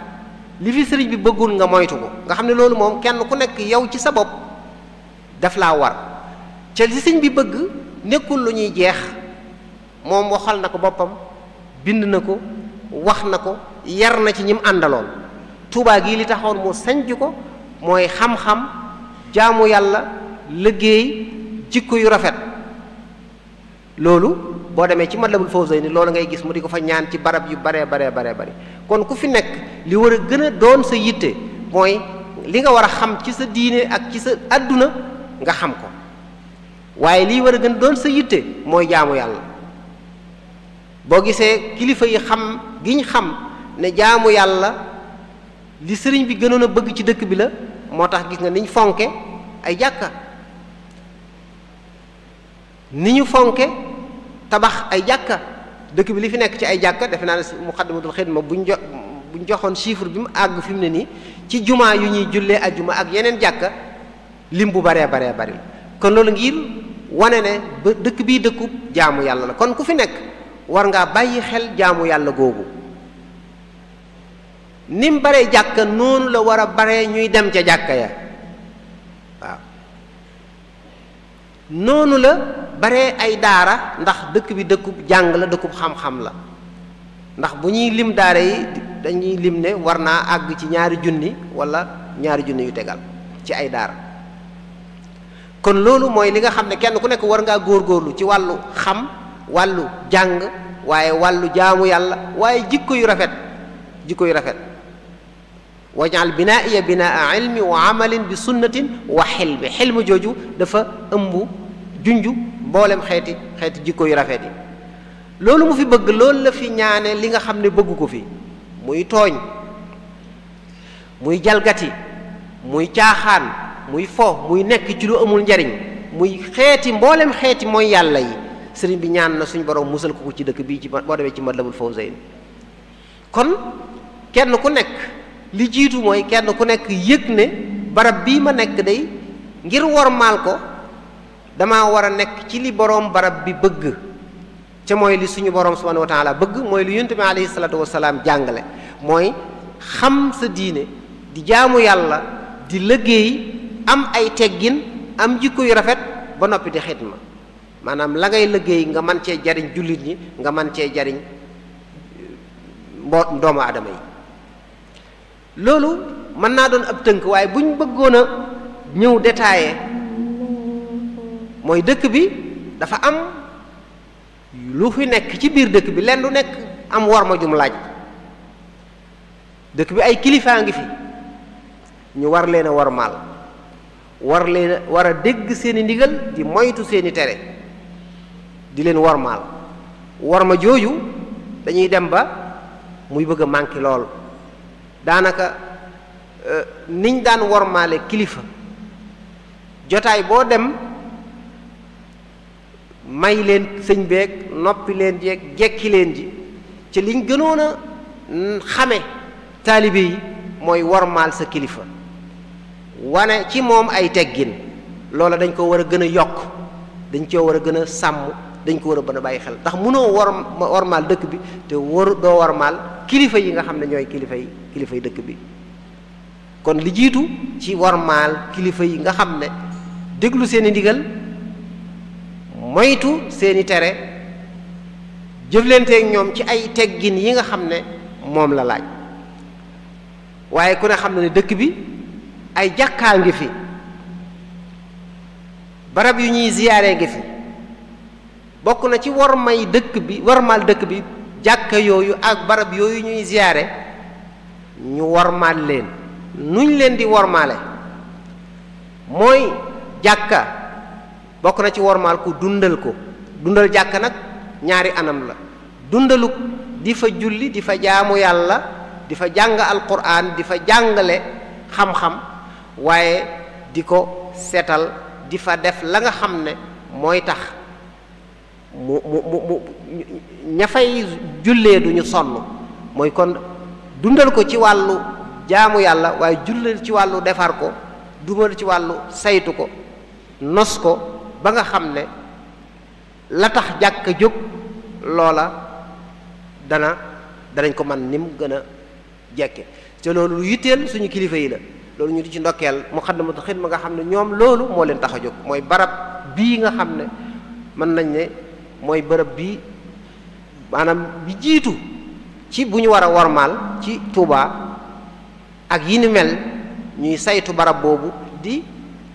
li fi sëriñ bi bëggul nga moytu ko nga xam ne loolu moom kenn ku nekk yow ci sa bopp daf laa war ca li sëriñ bi bëgg nekkul lu ñuy jeex moom waxal na ko boppam bind na ko wax na ko yar na ci ñim àndaloon Tuubaa gii li taxoon mu sanc ko mooy xam-xam jaamu yàlla liggéey jikko yu rafet loolu boo demee ci Matlabul Fawzayni loolu ngay gis mu di ko fa ñaan ci barab yu baree bari kon ku fi nekk li war a gën a doon sa yitte mooy li nga war a xam ci sa diine ak ci sa àdduna nga xam ko waaye lii war a gën a doon sa yitte mooy jaamu yàlla boo gisee kilifa yi xam gi ñu xam ne jaamu yàlla li sëriñ bi gënoon a bëgg ci dëkk bi la moo tax gis nga niñ fonke ay jàkka ni ñu fonke tabax ay jàkka dëkk bi li fi nekk ci ay jàkka defe naa ne Muqaddamatul Xidma buñ joxoon chiffre bi mu àgg fi mu ne nii ci jumaa yu ñuy jullee ajjuma ak yeneen jàkka lim bu baree bari kon loolu ngir wane ne ba dëkk bii dëkkub jaamu yàlla la kon ku fi nekk war ngaa bàyyi xel jaamu yàlla googu ni mu baree jàkka noonu la war a baree ñuy dem ca jàkka ya waaw noonu la bare ay daara ndax dëkk bi dëkkub jàng la dëkkub xam-xam la ndax bu ñuy lim daara yi dañuy lim ne war naa àgg ci 2,000 wala 2,000 yu tegal ci ay daara kon loolu mooy li nga xam ne kenn ku nekk war ngaa góorgóorlu ci wàllu xam wàllu jàng waaye wàllu jaamu yàlla waaye jikko yu rafet wajal binaiya binaa ilmi wa amalin bi sunnatin wa xilmi xilmu jooju dafa ëmb junju mboolem xeeti jikko yu rafet yi loolu mu fi bëgg loolu la fi ñaane li nga xam ne bëggu ko fi muy tooñ muy jalgati muy caaxaan muy fo muy nekk ci lu amul njariñ muy xeeti mboolem xeeti mooy yàlla yi sëriñ bi ñaan na suñu borom musal ko ci dëkk bii ci boo demee ci Matlabul Fawzayni kon kenn ku nekk li jiitu mooy kenn ku nekk yëg ne barab bii ma nekk day ngir wormaal ko dama war a nekk ci li boroom barab bi bëgg ca mooy li suñu boroom subhanahu wa taala bëgg mooy li yonent bi alayhi salaatu wasalaam jàngale mooy xam sa diine di jaamu yàlla di liggéey am ay teggin am jikko yu rafet ba noppi di xidma maanaam la ngay liggéey nga mën cee jariñ jullit ñi nga mën cee jariñ doomu aadama yi loolu mën naa doon ab tënk waaye bu ñu bëggoon a ñëw détaillé mooy dëkk bi dafa am lu fi nekk ci biir dëkk bi lenn lu nekk am war ma jum laaj dëkk bi ay kilifaa ngi fi ñu war leen a warmaal war a dégg seeni ndigal di moytu seeni tere di leen warmaal war ma jooju dañuy dem ba muy bëgg a manqué lool daanaka niñ daan wormaale kilifa jotaay boo dem may leen sëñ beeg noppi leen jeeg jekki leen ji ci liñ gënoon a xame taalibe yi mooy wormaal sa kilifa wane ci moom ay teggin loola dañ ko war a gën a yokk dañ ko war a gën a sàmm dañ ko war a bën a bàyyi xel ndax mënoo wormaal dëkk bi te doo wormaal kilifa yi nga xam ne ñooy kilifa yi dëkk bi kon li jiitu ci wormaal kilifa yi nga xam ne déglu seeni ndigal moytu seeni tere jëflanteeg ñoom ci ay teggin yi nga xam ne moom la laaj waaye ku ne xam ne dëkk bi ay jàkkaa ngi fi barab yu ñuy ziyaare ngi fi bokk na ci wormaal dëkk bi jàkka yooyu ak barab yooyu ñuy ziyaare ñu wormaal leen nuñ leen di wormaale mooy jàkka bokk na ci wormaal ku dundal jàkka nag ñaari anam la dundalu di fa julli di fa jaamu yàlla di fa jàng alquran di fa jàngale xam-xam waaye di ko seetal di fa def la nga xam ne mooy tax mu ña fay jullee duñu sonn mooy kon dundal ko ci wàllu jaamu yàlla waaye jullal ci wàllu defar ko dugal ci wàllu saytu ko nos ko ba nga xam ne la tax jàkka jóg loola danañ ko man ni mu gën a jekke te loolu lu yitteel suñu kilifa yi la loolu ñu di ci ndokkeel Muxaddamatul Xidma nga xam ne ñoom loolu moo leen tax a jóg mooy barab bii nga xam ne mën nañ ne mooy barab bii maanaam bi jiitu ci bu ñu war a wormaal ci Touba ak yi ni mel ñuy saytu barab boobu di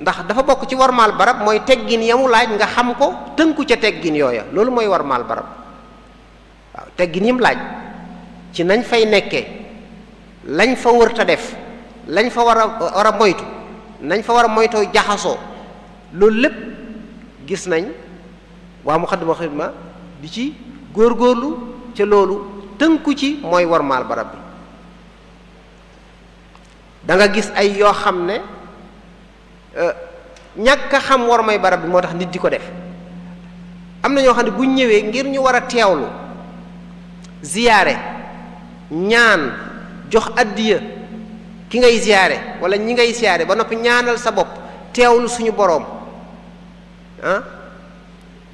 ndax dafa bokk ci wormaal barab mooy teggin yamu laaj nga xam ko tënku ca teggin yooya loolu mooy wormaal barab waaw teggin yim laaj ci nañ fay nekkee lañ fa wër ta def lañ fa war a moytu nañ fa war a moytoo jaxasoo loolu lépp gis nañ waa Muxaddamatul Xidma di ci góorgóorlu ca loolu tënku ci mooy wormaal barab bi da nga gis ay yoo xam ne ñàkk a xam wormay barab bi moo tax nit di ko def am na ñoo xam ne buñ ñëwee ngir ñu war a teewlu ziyaare ñaan jox addiya ki ngay ziyaare wala ñi ngay ziyaare ba noppi ñaanal sa bopp teewlu suñu boroom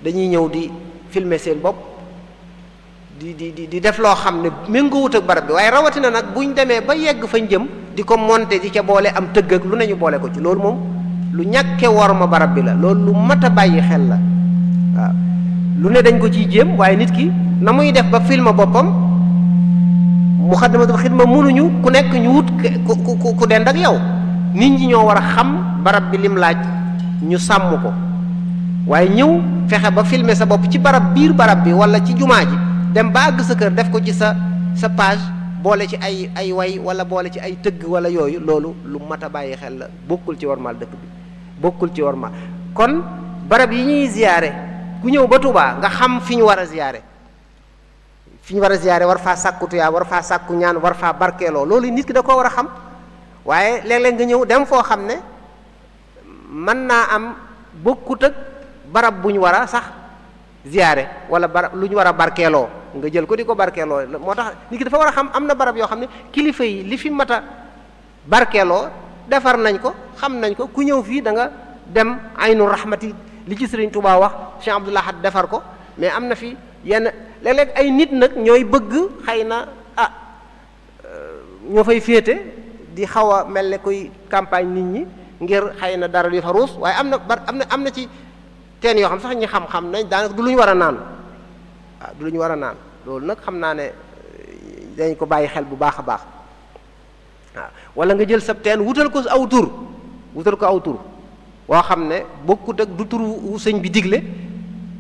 dañuy ñëw di filmer seen bopp di def loo xam ne méngoowut ak barab bi waaye rawatina nag buñ demee ba yegg fañ jëm di ko monter di ca boole am tëgg ak lu ne ñu boole ko ci loolu moom lu ñàkke worma barab bi la loolu lu mat a bàyyi xel la waaw lu ne dañ ko ciy jéem waaye nit ki na muy def ba film boppam Muxaddamatul Xidma mënuñu ku nekk ñu wut ku dend ak yow nit ñi ñoo war a xam barab bi lim laaj ñu sàmm ko waaye ñëw fexe ba filmer sa bopp ci biir barab bi wala ci jumaa ji dem ba àgg sa kër def ko ci sa page boole ci ay way wala boole ci ay tëgg wala yooyu loolu lu mat a bàyyi xel la bokkul ci wormaal dëkk bi bokkul ci wormaal kon barab yi ñuy ziyaare ku ñëw ba Touba nga xam fi ñu war a ziyaare war faa sàkku tuyaa war faa sàkku ñaan war faa barkeeloo loolu nit ki da koo war a xam waaye léeg-léeg nga ñëw dem foo xam ne mën naa am bokkut ak barab bu ñu war a sax ziyaare wala barab lu ñu war a barkeeloo nga jël ko di ko barkeeloo moo tax nit ki dafa war a xam am na barab yoo xam ne kilifa yi li fi mat a barkeeloo defar nañ ko xam nañ ko ku ñëw fii da nga dem aynu rahmati li ci Sëriñ Tuubaa wax Cheikh Abdoul Ahad defar ko mais am na fi yenn léeg-léeg ay nit nag ñooy bëgg xëy na ñoo fay féete di xaw a mel ne kuy campagne nit ñi ngir xëy na dara di fa ruus waaye am na ci teen yoo xam sax ñi xam-xam nañ daanaka du lu ñu war a naan waaw du lu ñu war a naan loolu nag xam naa ne dañ ko bàyyi xel bu baax a baax waaw wala nga jël sab teen wutal ko aw tur woo xam ne bokkut ak du tur wu sëñ bi digle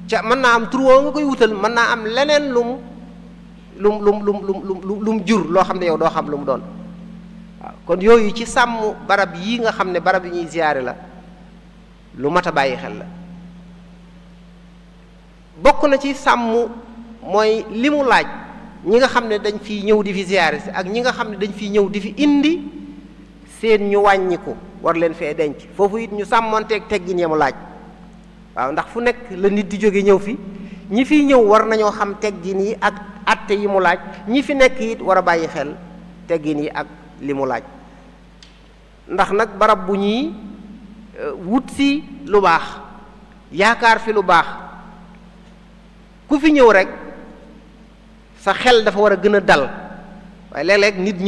ca mën naa am tur woo nga koy wutal mën naa am leneen lum jur loo xam ne yow doo xam lu mu doon waaw kon yooyu ci sàmm barab yi nga xam ne barab yi ñuy ziyaare la lu mat a bàyyi xel la bokk na ci sàmm mooy li mu laaj ñi nga xam ne dañ fi ñëw di fi ziyaare si ak ñi nga xam ne dañ fi ñëw di fi indi seen ñu wàññiku war leen fee denc foofu it ñu sàmmonteeg teggin ya mu laaj waaw ndax fu nekk la nit di jóge ñëw fi ñi fiy ñëw war nañoo xam teggin yi ak atte yi mu laaj ñi fi nekk it war a bàyyi xel teggin yi ak li mu laaj ndax nag barab bu ñuy wut si lu baax yaakaar fi lu baax ku fi ñëw rek sa xel dafa war a gën a dal waaye léeg-léeg nit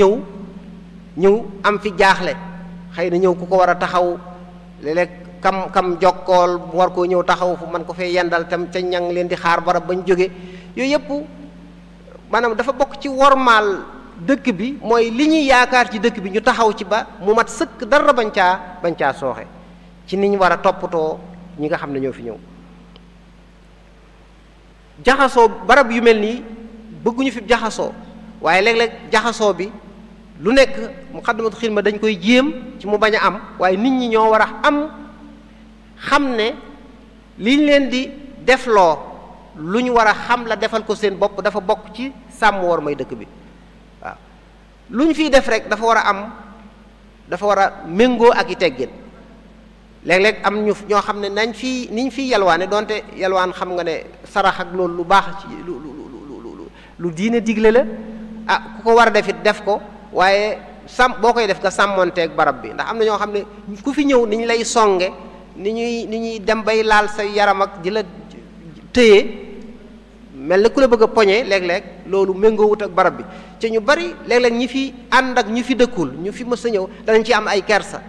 ñëw am fi jaaxle xëy na ñëw ku ko war a taxaw léeg-léeg kam jokkool bu war koo ñëw taxaw fu man ko fee yendal tam ca ñang leen di xaar barab bañ jóge yooyu yëpp maanaam dafa bokk ci wormaal dëkk bi mooy li ñuy yaakaar ci dëkk bi ñu taxaw ci ba mu mat sëkk dara bañ caa sooxe ci ni ñu war a toppatoo ñi nga xam ne ñoo fi ñëw jaxasoo barab yu mel nii bëgguñu fi jaxasoo waaye léeg-léeg jaxasoo bi lu nekk Muxaddamatul Xidma dañ koy jéem ci mu bañ a am waaye nit ñi ñoo war a am xam ne liñ leen di defloo lu ñu war a xam la defal ko seen bopp dafa bokk ci sàmm war may dëkk bi waaw lu ñu fiy def rek dafa war a méngoo ak i teggin léeg-léeg am ñoo xam ne niñ fiy yalwaane donte yalwaan xam nga ne sarax ak loolu lu baax ci lu diine digle la ku ko war a def it def ko waaye boo koy def nga sàmmonteeg barab bi ndax am na ñoo xam ne ku fi ñëw ni ñu lay songe ni ñuy dem bay laal sa yaram ak di la tëye mel na ku la bëgg a poñe léeg-léeg loolu méngoowut ak barab bi te ñu bari léeg-léeg ñi fi ànd ak ñu fi dëkkul ñu fi mës a ñëw danañ ci am ay kersa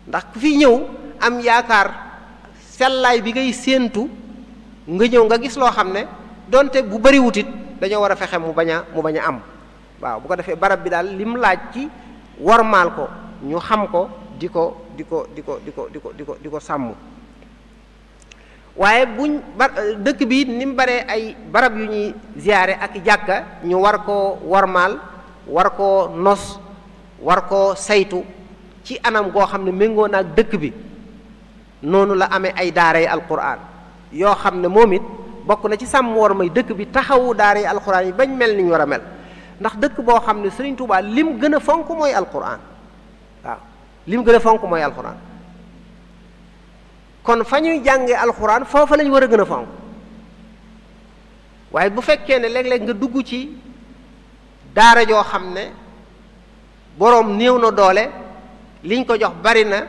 ndax ku fi ñëw am yaakaar sellaay bi ngay séentu nga ñëw nga gis loo xam ne donte bu bari wutit dañoo war a fexe mu bañ a am waaw bu ko defee barab bi daal lim laaj ci wormaal ko ñu xam ko di ko sàmm waaye dëkk bi ni mu baree ay barab yu ñuy ziyaare ak jàkka ñu war koo wormaal war koo nos war koo saytu ci anam goo xam ne méngoo na ak dëkk bi noonu la amee ay daaray alquran yoo xam ne moom it bokk na ci sàmm war may dëkk bi taxawu daaray alquran yi bañ mel ni ñu war a mel ndax dëkk boo xam ne Sëriñ Tuubaa lim gën a fonk mooy alquran waaw lim gën a fonk mooy alquran kon fa ñuy jàngee alxuraan foofa lañ war a gën a fonk waaye bu fekkee ne léeg-léeg nga dugg ci daara joo xam ne boroom néew na doole liñ ko jox bari na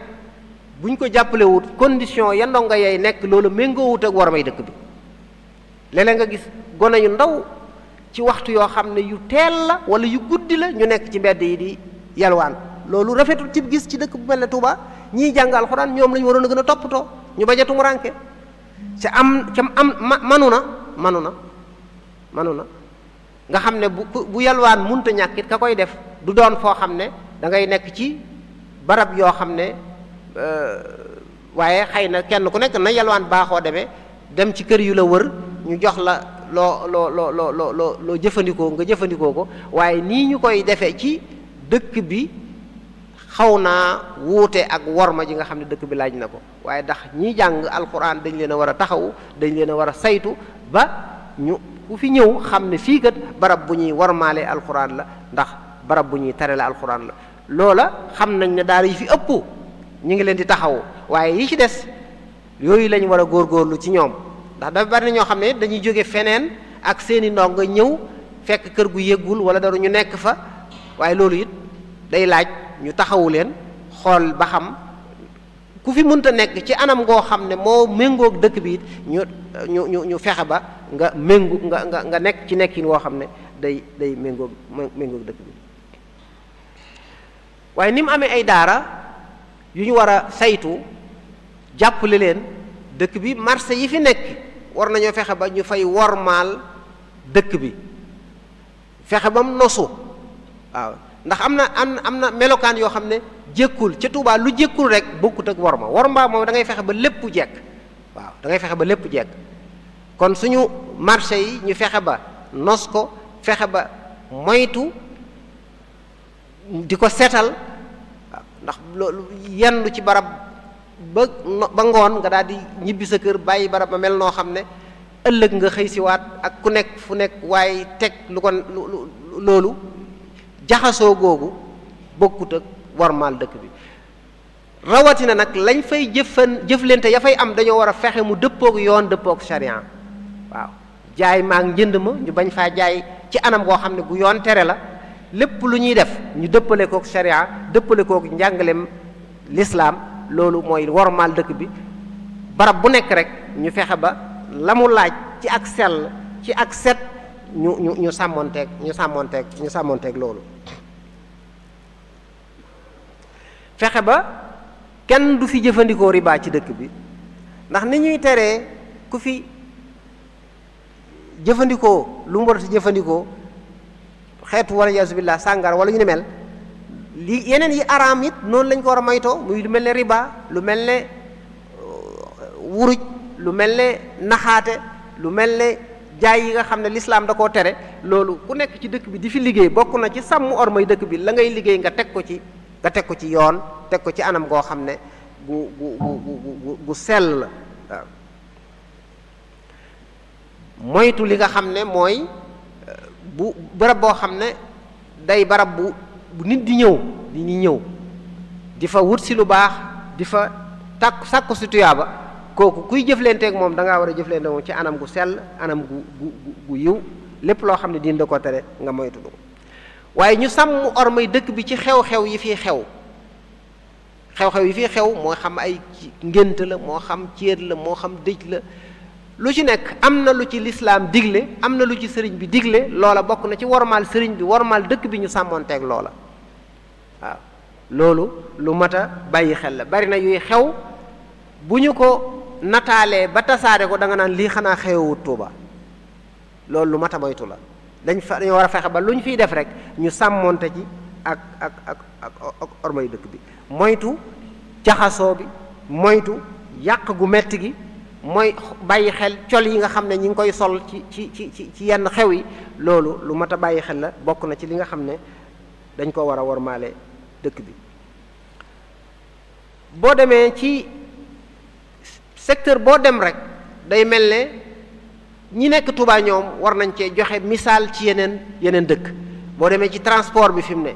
buñ ko jàppalewut condition ya ndongo yay nekk loolu méngoowut ak war may dëkk bi léeg-léeg nga gis gone yu ndaw ci waxtu yoo xam ne yu teel la wala yu guddi la ñu nekk ci mbedd yi di yalwaan loolu rafetul ci gis ci dëkk bu mel ne Touba ñiy jàng alxuraan ñoom lañu waroon a gën a toppatoo ñu bañ a tumuraanke manu na nga xam ne bu yalwaan munta ñàkkit ka koy def du doon foo xam ne da ngay nekk ci barab yoo xam ne waaye xëy na kenn ku nekk na yalwaan baaxoo dem ci kër yu la wër ñu jox la loo jëfandikoo nga jëfandikoo ko waaye nii ñu koy defee ci dëkk bi xaw naa wuute ak worma ji nga xam ne dëkk bi laaj na ko waaye ndax ñi jàng alxuraan dañ leen a war a taxawu dañ leen a war a saytu ba ñu ku fi ñëw xam ne fii kat barab bu ñuy wormaalee alxuraan la ndax barab bu ñuy tarale alxuraan la loola xam nañ ne daara yi fi ëpp ñu ngi leen di taxawu waaye yi ci des yooyu lañ war a góorgóorlu ci ñoom ndax dafa bari na ñoo xam ne dañuy jóge feneen ak seeni ndongo ñëw fekk kër gu yëggul wala dara ñu nekk fa waaye loolu it day laaj ñu taxawu leen xool ba xam ku fi mënta nekk ci anam ngoo xam ne moo méngoog dëkk bi it ñu fexe ba nga nga nekk ci nekkin woo xam ne day méngoog dëkk bi waaye ni mu amee ay daara yu ñu war a saytu jàppale leen dëkk bi marché yi fi nekk war nañoo fexe ba ñu fay wormaal dëkk bi fexe ba mu nosu waaw ndax am na melokaan yoo xam ne jékkul ca Tuubaa lu jékkul rek bokkut ak worma moom da ngay fexe ba lépp jekk waaw da ngay fexe ba lépp jekk kon suñu marché yi ñu fexe ba nos ko fexe ba moytu di ko seetal waaw ndax loolu yendu ci barab ba ngoon nga daal di ñibbi sa kër bàyyi barab ba mel noo xam ne ëllëg nga xëy si waat ak ku nekk fu nekk waaye teg lu ko loolu jaxasoo googu bokkut ak warmaal dëkk bi rawatina nag lañ fay jëflante ya fay am dañoo war a fexe mu dëppook yoon dëppook sharia waaw jaay maag njënd ma ñu bañ faa jaay ci anam goo xam ne gu yoon tere la lépp lu ñuy def ñu dëppale kook sharia dëppale kook njàngaleem lislaam loolu mooy warmaal dëkk bi barab bu nekk rek ñu fexe ba la mu laaj ci ak sell ci ak set ñu sàmmonteeg loolu fexe ba kenn du fi jëfandikoo riba ci dëkk bi ndax ni ñuy teree ku fi jëfandikoo lu mu war a jëfandikoo xeetu wala yasubillah sàngara wala ñu ne mel li yeneen yi araam it noonu lañ ko war a moytoo muy lu mel ne riba lu mel ne wuruj lu mel ne naxaate lu mel ne jaay yi nga xam ne lislaam da koo tere loolu ku nekk ci dëkk bi di fi liggéey bokk na ci sàmm ormay dëkk bi la ngay liggéey nga teg ko ci yoon teg ko ci anam goo xam ne gu sell la waaw moytu li nga xam ne mooy bu barab boo xam ne day barab bu nit di ñëw di fa wut si lu baax di fa sàkku si tuyaaba kooku kuy jëflanteeg moom da ngaa war a jëflante moom ci anam gu sell anam gu yiw lépp loo xam ne diin da ko tere nga moytu ko waaye ñu sàmm ormay dëkk bi ci xew-xew yi fii xew moo xam ay ngént la moo xam céet la moo xam dëj la lu ci nekk am na lu ci lislaam digle am na lu ci sëriñ bi digle loola bokk na ci wormaal sëriñ bi wormaal dëkk bi ñu sàmmoonteeg loola waaw loolu lu mat a bàyyi xel la bari na yuy xew bu ñu ko nataalee ba tasaare ko da nga naan lii xanaa xewewut Tuuba loolu lu mat a moytu la dañoo war a fexe ba lu ñu fiy def rek ñu sàmmoonte ci ak ormay dëkk bi moytu jaxasoo bi moytu yàq gu metti gi mooy bàyyi xel col yi nga xam ne ñi ngi koy sol ci yenn xew yi loolu lu mat a bàyyi xel la bokk na ci li nga xam ne dañ ko war a wormaale dëkk bi boo demee ci secteur boo dem rek day mel ne ñi nekk Touba ñoom war nañ cee joxe misaal ci yeneen dëkk boo demee ci transport bi fi mu ne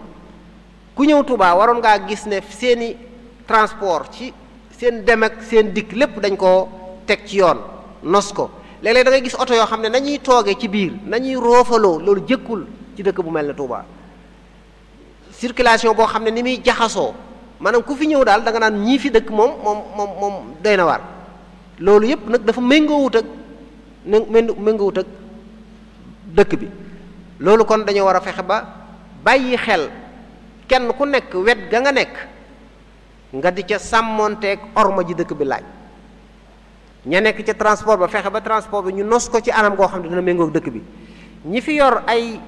ku ñëw Touba waroon ngaa gis ne seeni transport ci seen dem ak seen dikk lépp dañ koo teg ci yoon nos ko léeg-léeg da ngay gis oto yoo xam ne nañuy toogee ci biir nañuy roofaloo loolu jëkkul ci dëkk bu mel ne Touba circulation boo xam ne ni muy jaxasoo maanaam ku fi ñëw daal da nga naan ñii fi dëkk moom doy na waar loolu yépp nag dafa méngoowut ak dëkk bi loolu kon dañoo war a fexe ba bàyyi xel kenn ku nekk wet ga nga nekk nga di ca sàmmonteeg orma ji dëkk bi laaj ña nekk ca transport ba fexe ba transport bi ñu nos ko ci anam goo xam ne dina méngoog dëkk bi ñi fi yor ay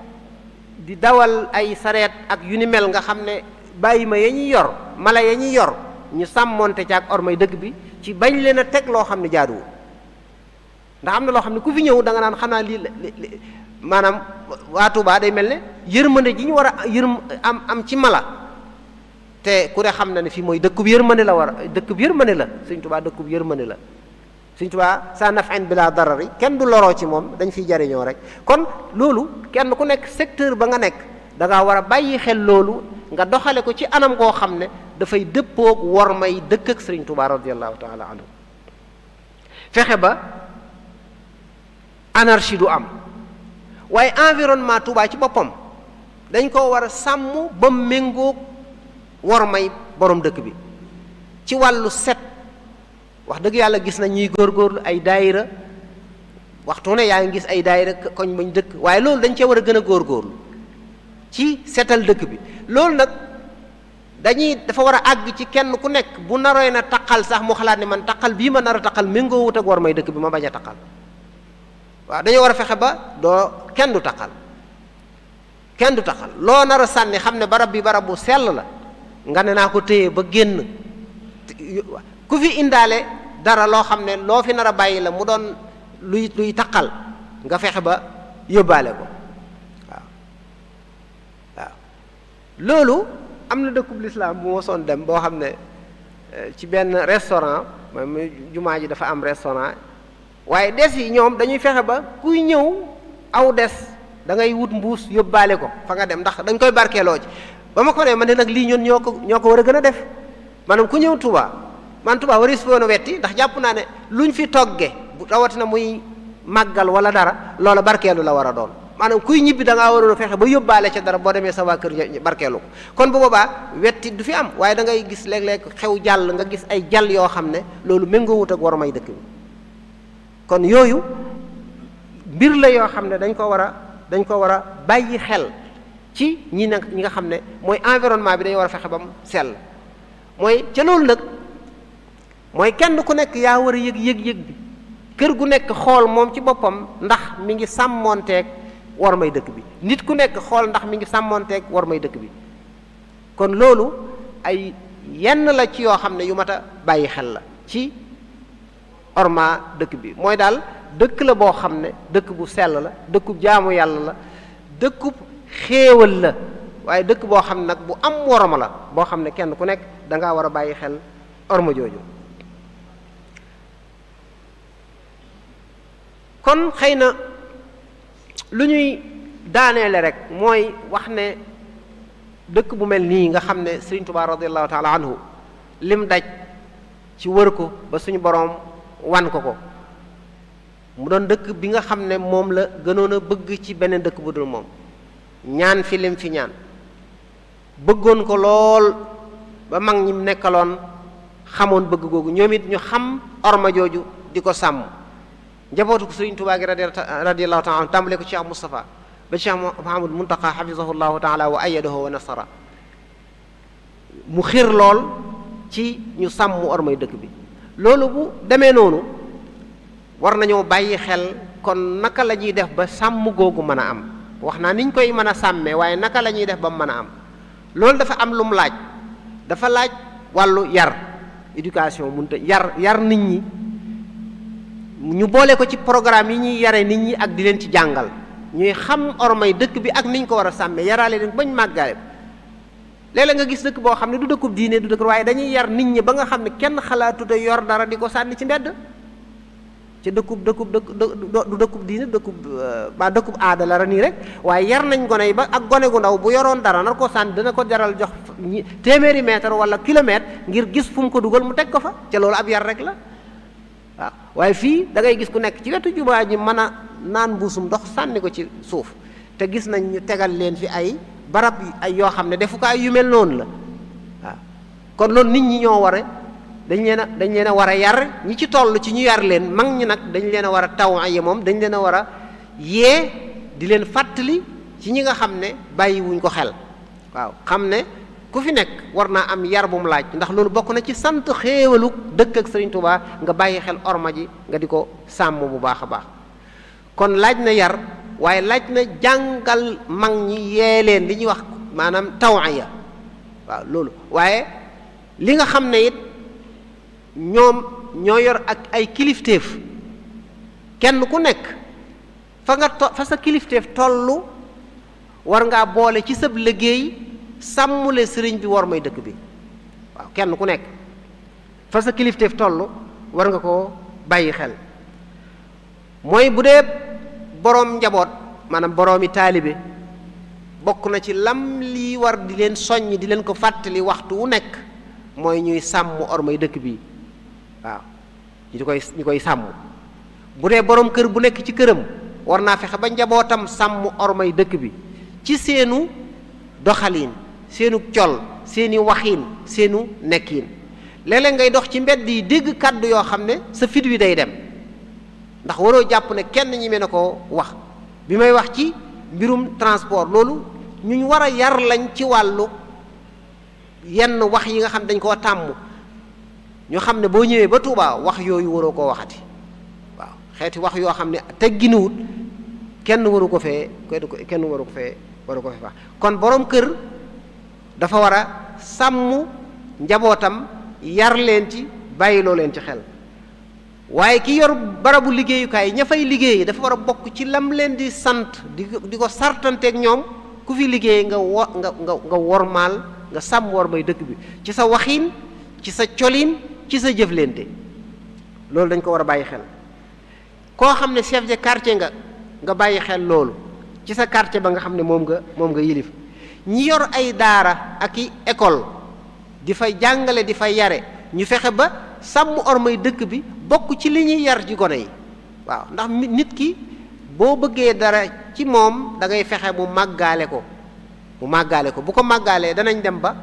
di dawal ay sareet ak yu ni mel nga xam ne bàyyi ma ya ñuy yor mala ya ñuy yor ñu sàmmonte ci ak ormay dëkk bi ci bañ leen a teg loo xam ne jaaduwul ndax am na loo xam ne ku fi ñëw da nga naan xanaa lii maanaam waa Touba day mel ne yërmande ji ñu war a am ci mala te ku ne xam na ne fii mooy dëkkub yërmande la dëkkub yërmande la Sëñ Touba dëkkub yërmande la Sëñ Touba sa naf'in bila darari kenn du loroo ci moom dañ fiy jariñoo rek kon loolu kenn ku nekk secteur ba nga nekk da ngaa war a bàyyi xel loolu nga doxale ko ci anam goo xam ne dafay dëppoog war may dëkk ak Sëriñ Touba radiyallahu taala anhu fexe ba anarchie du am waaye environnement Touba ci boppam dañ ko war a sàmm ba méngoog war may borom dëkk bi ci wàllu set wax dëgg yàlla gis na ñuy góorgóorlu ay daayira waxtu ne yaa ngi gis ay daayira koñ bañ dëkk waaye loolu dañ cee war a gën a góorgóorlu ci setal dëkk bi loolu nag dafa war a àgg ci kenn ku nekk bu naroy na taqal sax mu xalaat ne man taqal bii ma nar a taqal méngoo wut ak war may dëkk bi ma bañ a taqal waaw dañoo war a fexe ba kenn du taqal loo nar a sànni xam ne barab bi barab bu sell la nga ne naa ko téye ba génn ku fi indaale dara loo xam ne loo fi nar a bàyyi la mu doon luy taqal nga fexe ba yóbbaale ko waaw loolu am na dëkkub lislaam bu ma soon dem boo xam ne ci benn restaurant mooy jumaa ji dafa am restaurant waaye des yi ñoom dañuy fexe ba kuy ñëw aw des da ngay wut mbuus yóbbaale ko fa nga dem ndax dañ koy barkeeloo ci ba ma ko ne man de nag lii ñun ñoo ko war a gën a def maanaam ku ñëw Touba man Touba waris fi woon a wetti ndax jàpp naa ne luñ fi togge bu rawatina muy màggal wala dara loola barkeelu la war a doon maanaam kuy ñibbi da ngaa waroon a fexe ba yóbbaale ca dara boo demee sa waa kër barkeelu ko kon bu boobaa wetti du fi am waaye da ngay gis léeg-léeg xew jàll nga gis ay jàll yoo xam ne loolu méngoowut ak war may dëkk bi kon yooyu mbir la yoo xam ne dañ ko war a bàyyi xel ci ñi nga xam ne mooy environnement bi dañu war a fexe ba mu sell mooy ca loolu nag mooy kenn ku nekk yaa war a yëg bi kër gu nekk xool moom ci boppam ndax mi ngi sàmmoonteeg war may dëkk bi nit ku nekk xool ndax mi ngi sàmmoonteeg war may dëkk bi kon loolu ay yenn la ci yoo xam ne yu mat a bàyyi xel la ci orma dëkk bi mooy daal dëkk la boo xam ne dëkk bu sell la dëkkub jaamu yàlla la dëkkub xéewal la waaye dëkk boo xam ne nag bu am worma la boo xam ne kenn ku nekk da ngaa war a bàyyi xel orma jooju kon xëy na lu ñuy daaneele rek mooy wax ne dëkk bu mel nii nga xam ne Sëriñ Tuubaa radiyallahu taala anhu lim daj ci wër ko ba suñu boroom wan ko mu doon dëkk bi nga xam ne moom la gënoon a bëgg ci beneen dëkk bu dul moom ñaan fi lim fi ñaan bëggoon ko lool ba mag ñi nekkaloon xamoon bëgg googu ñoom it ñu xam orma jooju di ko sàmm njabootu ko Sëriñ Tuubaa gi radiyallahu taala tàmbale ko Cheikh Moustapha ba Cheikh Mouhamadou Muntaqa hafizahullahu taala wa ayyadahu wa nasara mu xir lool ci ñu sàmm ormay dëkk bi. loolu bu demee noonu war nañoo bàyyi xel kon naka la ñuy def ba sàmm googu mën a am wax naa niñ koy mën a sàmmee waaye naka la ñuy def ba mu mën a am loolu dafa am lu mu laaj dafa laaj wàllu yar éducation munta yar nit ñi ñu boole ko ci programme yi ñuy yare nit ñi ak di leen ci jàngal ñuy xam ormay dëkk bi ak niñ ko war a sàmmee yaraale leen bañ màggale léeg-léeg nga gis dëkk boo xam ne du dëkkub diine du dëkk waaye dañuy yar nit ñi ba nga xam ne kenn xalaatu te yor dara di ko sànni ci mbedd ci du dëkkub diine dëkkub aada la nii rek waaye yar nañ gone yi ba ak gone gu ndaw bu yoroon dara nar ko sànni dana ko jaral jox téeméeri mètre wala kilomètre ngir gis fu mu ko dugal mu teg ko fa ca loolu ab yar rek la waaw waaye fii da ngay gis ku nekk ci wetu jumaa ji mën a naan mbuusum ndox sànni ko ci suuf te gis nañ ñu tegal leen fi ay barab ay yoo xam ne defukaay yu mel noonu la waaw kon loolu nit ñi ñoo war a dañ leen a war a yar ñi ci toll ci ñu yar leen mag ñi nag dañ leen a war a taw ay moom dañ leen a war a yee di leen fàttali ci ñi nga xam ne bàyyiwuñ ko xel waaw xam ne ku fi nekk war naa am yar bu mu laaj ndax loolu bokk na ci sant xéewalu dëkk ak Sëriñ Tuubaa nga bàyyi xel orma ji nga di ko sàmm bu baax a baax kon laaj na yar waaye laaj na jàngal mag ñi yee leen li ñuy wax maanaam tawaya waaw loolu waaye li nga xam ne it ñoom ñoo yor ak ay kilifteef kenn ku nekk fa sa kilifteef tollu war ngaa boole ci sab liggéey sàmmule sëriñ bi war may dëkk bi waaw kenn ku nekk fa sa kilifteef tollu war nga koo bàyyi xel mooy bu dee boroom njaboot maanaam boroomi taalibe bokk na ci lam lii war di leen soññ di leen ko fàttali waxtu wu nekk mooy ñuy sàmm ormay dëkk bi waaw ñu koy sàmm bu dee boroom kër bu nekk ci këram war naa fexe ba njabootam sàmm ormay dëkk bi ci seenu doxaliin seenu col seeni waxiin seenu nekkiin léeg-léeg ngay dox ci mbedd yi dégg kàddu yoo xam ne sa fit wi day dem ndax waroo jàpp ne kenn ñi mel na koo wax bi may wax ci mbirum transport loolu ñu war a yar lañ ci wàllu yenn wax yi nga xam dañ koo tàmm ñu xam ne boo ñëwee ba Touba wax yooyu waroo koo waxati waaw xeeti wax yoo xam ne tegginuwut kenn waru ko fee wax kon borom kër dafa war a sàmm njabootam yar leen ci bàyyiloo leen ci xel waaye ki yor barabu liggéeyukaay ña fay liggéey dafa war a bokk ci lam leen di sant di ko sartanteeg ñoom ku fi liggéey nga wormaal nga sàmm war may dëkk bi ci sa waxiin ci sa colin ci sa jëflente loolu dañ ko war a bàyyi xel koo xam ne chef de quartier nga bàyyi xel loolu ci sa quartier ba nga xam ne moom nga yilif ñi yor ay daara ak i école di fay jàngale di fay yare ñu fexe ba sàmm ormay dëkk bi bokk ci li ñuy yar ci gone yi waaw ndax nit ki boo bëggee dara ci moom da ngay fexe mu màggaale ko bu ko màggaalee danañ dem ba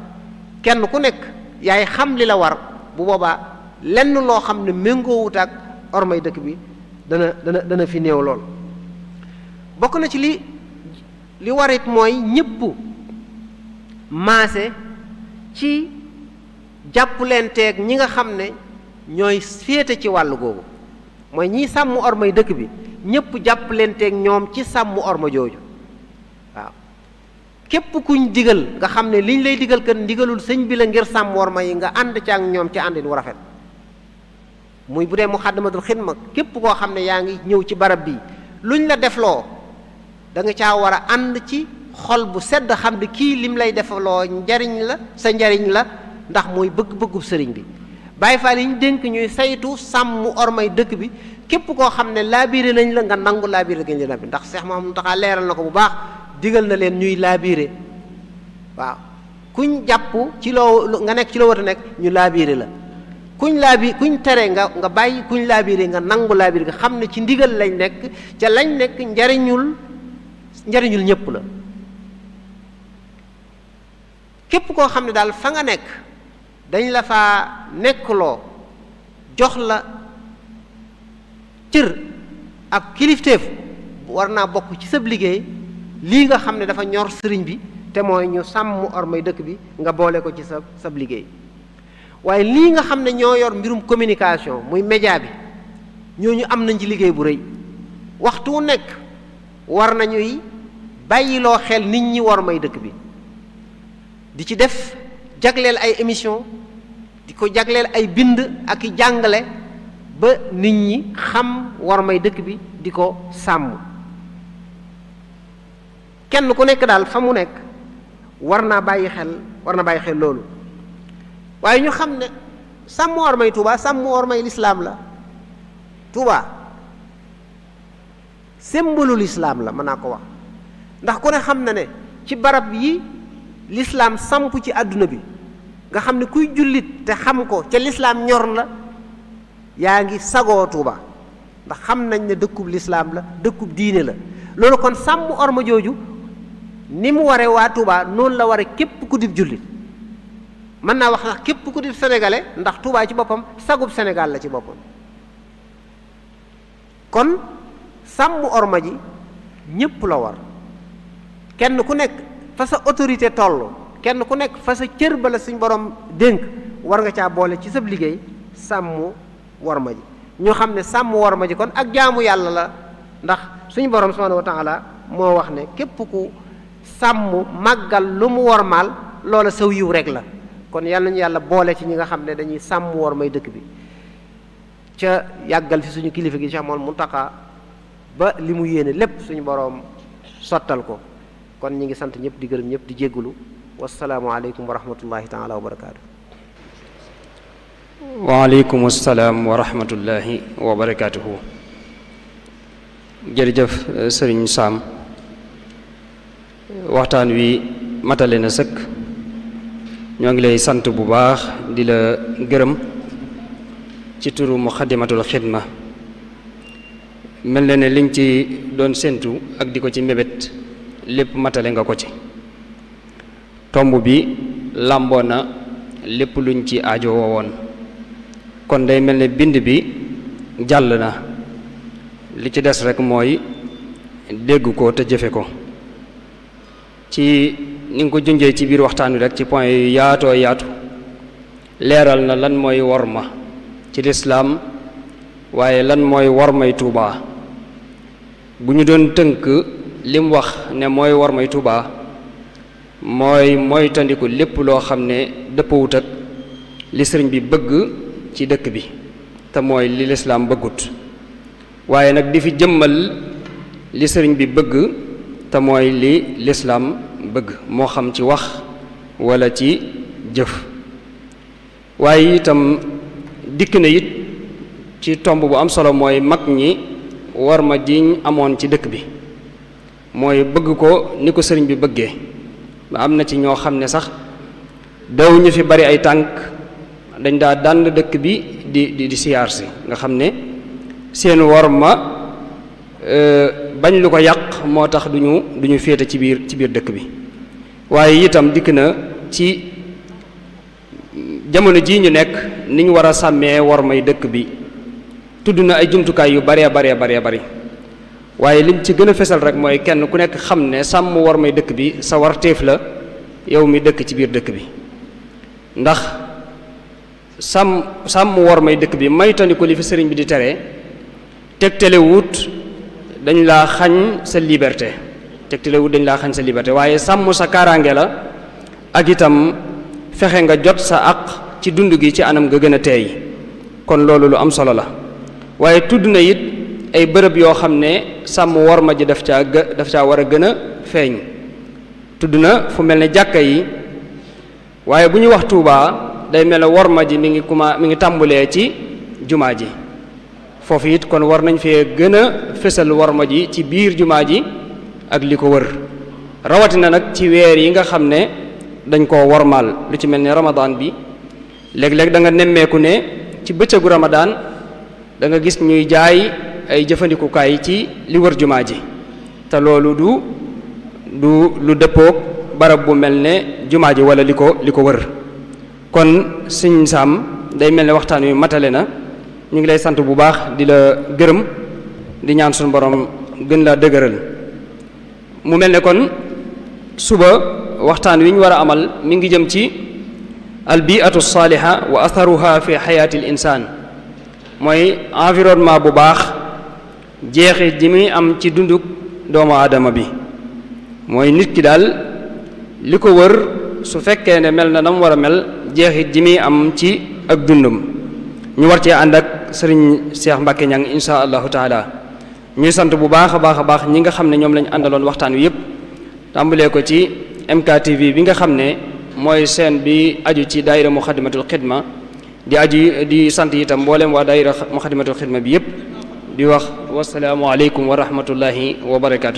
kenn ku nekk yaay xam li la war bu boobaa lenn loo xam ne méngoowut ak ormay dëkk bi dana fi néew lool bokk na ci li warit mooy ñëpp maase ci jàppalenteeg ñi nga xam ne ñooy féete ci wàllu googu mooy ñiy sàmm ormay dëkk bi ñëpp jàppalenteeg ñoom ci sàmm orma jooju waaw képp kuñ digal nga xam ne liñ lay digal kat ndigalul sëñ bi la ngir sàmm orma yi nga ànd ci ak ñoom ci àndin wu rafet muy bu dee Muxaddamatul Xidma képp koo xam ne yaa ngi ñëw ci barab bi luñ la defloo da nga caa war a ànd ci xol bu sedd xam ne kii lim lay defloo njariñ la sa njariñ la ndax mooy bëgg-bëggub sëriñ bi Baay Faal yi ñu dénk ñuy saytu sàmm ormay dëkk bi képp koo xam ne laabiire nañ la nga nangu laabiire gañ la bi ndax Seex Muhammadu Muntaxaa leeral na ko bu baax digal na leen ñuy laabiire waaw kuñ jàpp ci loo nga nekk ci loo war a nekk ñu laabiire la kuñ tere nga bàyyi kuñ laabiire nga nangu laabiire nga xam ne ci ndigal lañ nekk ca lañ nekk njariñul ñépp la képp koo xam ne daal fa nga nekk dañ la faa nekkloo jox la cër ak kilifteef war naa bokk ci sab liggéey lii nga xam ne dafa ñor sëriñ bi te mooy ñu sàmm ormay dëkk bi nga boole ko ci sab liggéey. waaye lii nga xam ne ñoo yor mbirum communication muy média bi ñooñu am nañ ci liggéey bu rëy waxtu wu nekk war nañuy bàyyiloo xel nit ñi wormay dëkk bi di ci def jagleel ay émission di ko jagleel ay bind ak i jàngale ba nit ñi xam wormay dëkk bi di ko sàmm. kenn ku nekk daal fa mu nekk war naa bàyyi xel loolu waaye ñu xam ne sàmm wormay Touba sàmm wormay lislaam la. Touba symbole lislaam la mën naa ko wax ndax ku ne xam na ne ci barab yi lislaam samp ci àdduna bi nga xam ne kuy jullit te xam ko ca lislaam ñor la yaa ngi sagoo Touba ndax xam nañ ne dëkkub lislaam la dëkkub diine la. loolu kon sàmm orma jooju ni mu ware waa Touba noonu la ware képp ku dib jullit mën naa wax ndax képp ku dib sénégalais ndax Touba ci boppam sagub Sénégal la ci boppam. kon sàmm orma ji ñépp la war kenn ku nekk fa sa autorité toll kenn ku nekk fa sa cër ba la suñ borom dénk war nga caa boole ci sab liggéey sàmm worma ji ñu xam ne sàmm worma ji kon ak jaamu yàlla la ndax suñu borom subhanahu wa ta'ala moo wax ne képp ku sàmm màggal lu mu wormaal loola saw yiw rek la kon yàlla ñu yàlla boole ci ñi nga xam ne dañuy sàmm wormay dëkk bi ca yàggal fi suñu kilifa gi Cheikh Mouhamadou Mountakha ba li mu yéene lépp suñu boroom sottal ko kon ñi ngi sant ñëpp di gërëm ñëpp di jéggulu wasalaamu aleykum wa rahmatullahi taala wa barakaatu. waaleykum salaam wa rahmatullahi wa barakaatuhu. jërëjëf sëriñ Sam waxtaan wi matale na sëkk ñoo ngi lay sant bu baax di la gërëm ci turu Muxaddamatul Xidma mel na ne liñ ci doon séentu ak di ko ci mébét lépp matale nga ko ci tomb bi làmboo na lépp luñ ci aajo woon kon day mel ne bind bi jàll na li ci des rek mooy dégg ko te jëfe ko ci ni nga ko junjee ci biir waxtaan wi rek ci point yu yaatoo yaatu leeral na lan mooy worma ci lislaam waaye lan mooy wormay Tuubaa bu ñu doon tënk lim wax ne mooy wormay Tuubaa mooy moytandiku lépp loo xam ne dëppawut ak li sëriñ bi bëgg ci dëkk bi te mooy li lislaam bëggut waaye nag di fi jëmmal li sëriñ bi bëgg te mooy li lislaam bëgg moo xam ci wax walla ci jëf waaye itam dikk na it ci tomb bu am solo mooy mag ñi war ma jiñ amoon ci dëkk bi mooy bëgg ko ni ko sëriñ bi bëggee ba am na ci ñoo xam ne sax daw ñu fi bari ay tànk dañ daa dànd dëkk bi di siyaar si nga xam ne seen war ma bañ lu ko yàq moo tax duñu féete ci biir dëkk bi waaye itam dikk na ci jamono jii ñu nekk ni ñu war a sàmmee war may dëkk bi tudd na ay jumtukaay yu baree bari waaye lim ci gën a fesal rek mooy kenn ku nekk xam ne sàmm war may dëkk bi sa warteef la yow mi dëkk ci biir dëkk bi ndax sàmm war may dëkk bi maytandiku li fi sëriñ bi di tere tegtalewut dañ laa xañ sa liberté waaye sàmm sa kaaraange la ak itam fexe nga jot sa àq ci dund gi ci anam nga gën a teey kon loolu lu am solo la waaye tudd na it ay bërëb yoo xam ne sàmm worma ji daf caa war a gën a feeñ tudd na fu mel ne jàkka yi waaye bu ñu wax Tuubaa day mel ne worma ji mi ngi tàmbulee ci jumaa ji foofu it kon war nañ fee gën a fësal worma ji ci biir jumaa ji ak li ko wër rawatina nag ci weer yi nga xam ne dañ koo wormaal lu ci mel ne Ramadan bi léeg-léeg da nga nemmeeku ne ci bëccëgu Ramadan da nga gis ñuy jaay ay jëfandikukaay ci li wër jumaa ji te loolu du lu dëppoog barab bu mel ne jumaa ji wala li ko wër kon Sëñ Sam day mel ne waxtaan wi matale na ñu ngi lay sant bu baax di la gërëm di ñaan suñu borom gën laa dëgëral. mu mel ne kon suba waxtaan wi ñu war a amal mi ngi jëm ci albiatu saaliha wa atharuha fi xayaati l insaan mooy environnement bu baax jeexit ji muy am ci dunduk doomu aadama bi. mooy nit ki daal li ko wër su fekkee ne mel na nam war a mel jeexit ji muy am ci ak dundum. ñu war cee ànd ak sëriñ Cheikh Mbacke Niang insha allahu taala. ñuy sant bu baax a baax ñi nga xam ne ñoom lañu àndaloon waxtaan wi yëpp tàmbalee ko ci MKTV bi nga xam ne mooy seen bi aju ci daayira Muxaddamatul Xidma di sant itam mboolem waa daayira Muxaddamatul Xidma bi yëpp di wax wasalaamu aleykum wa rahmatullahi wa barakaatu.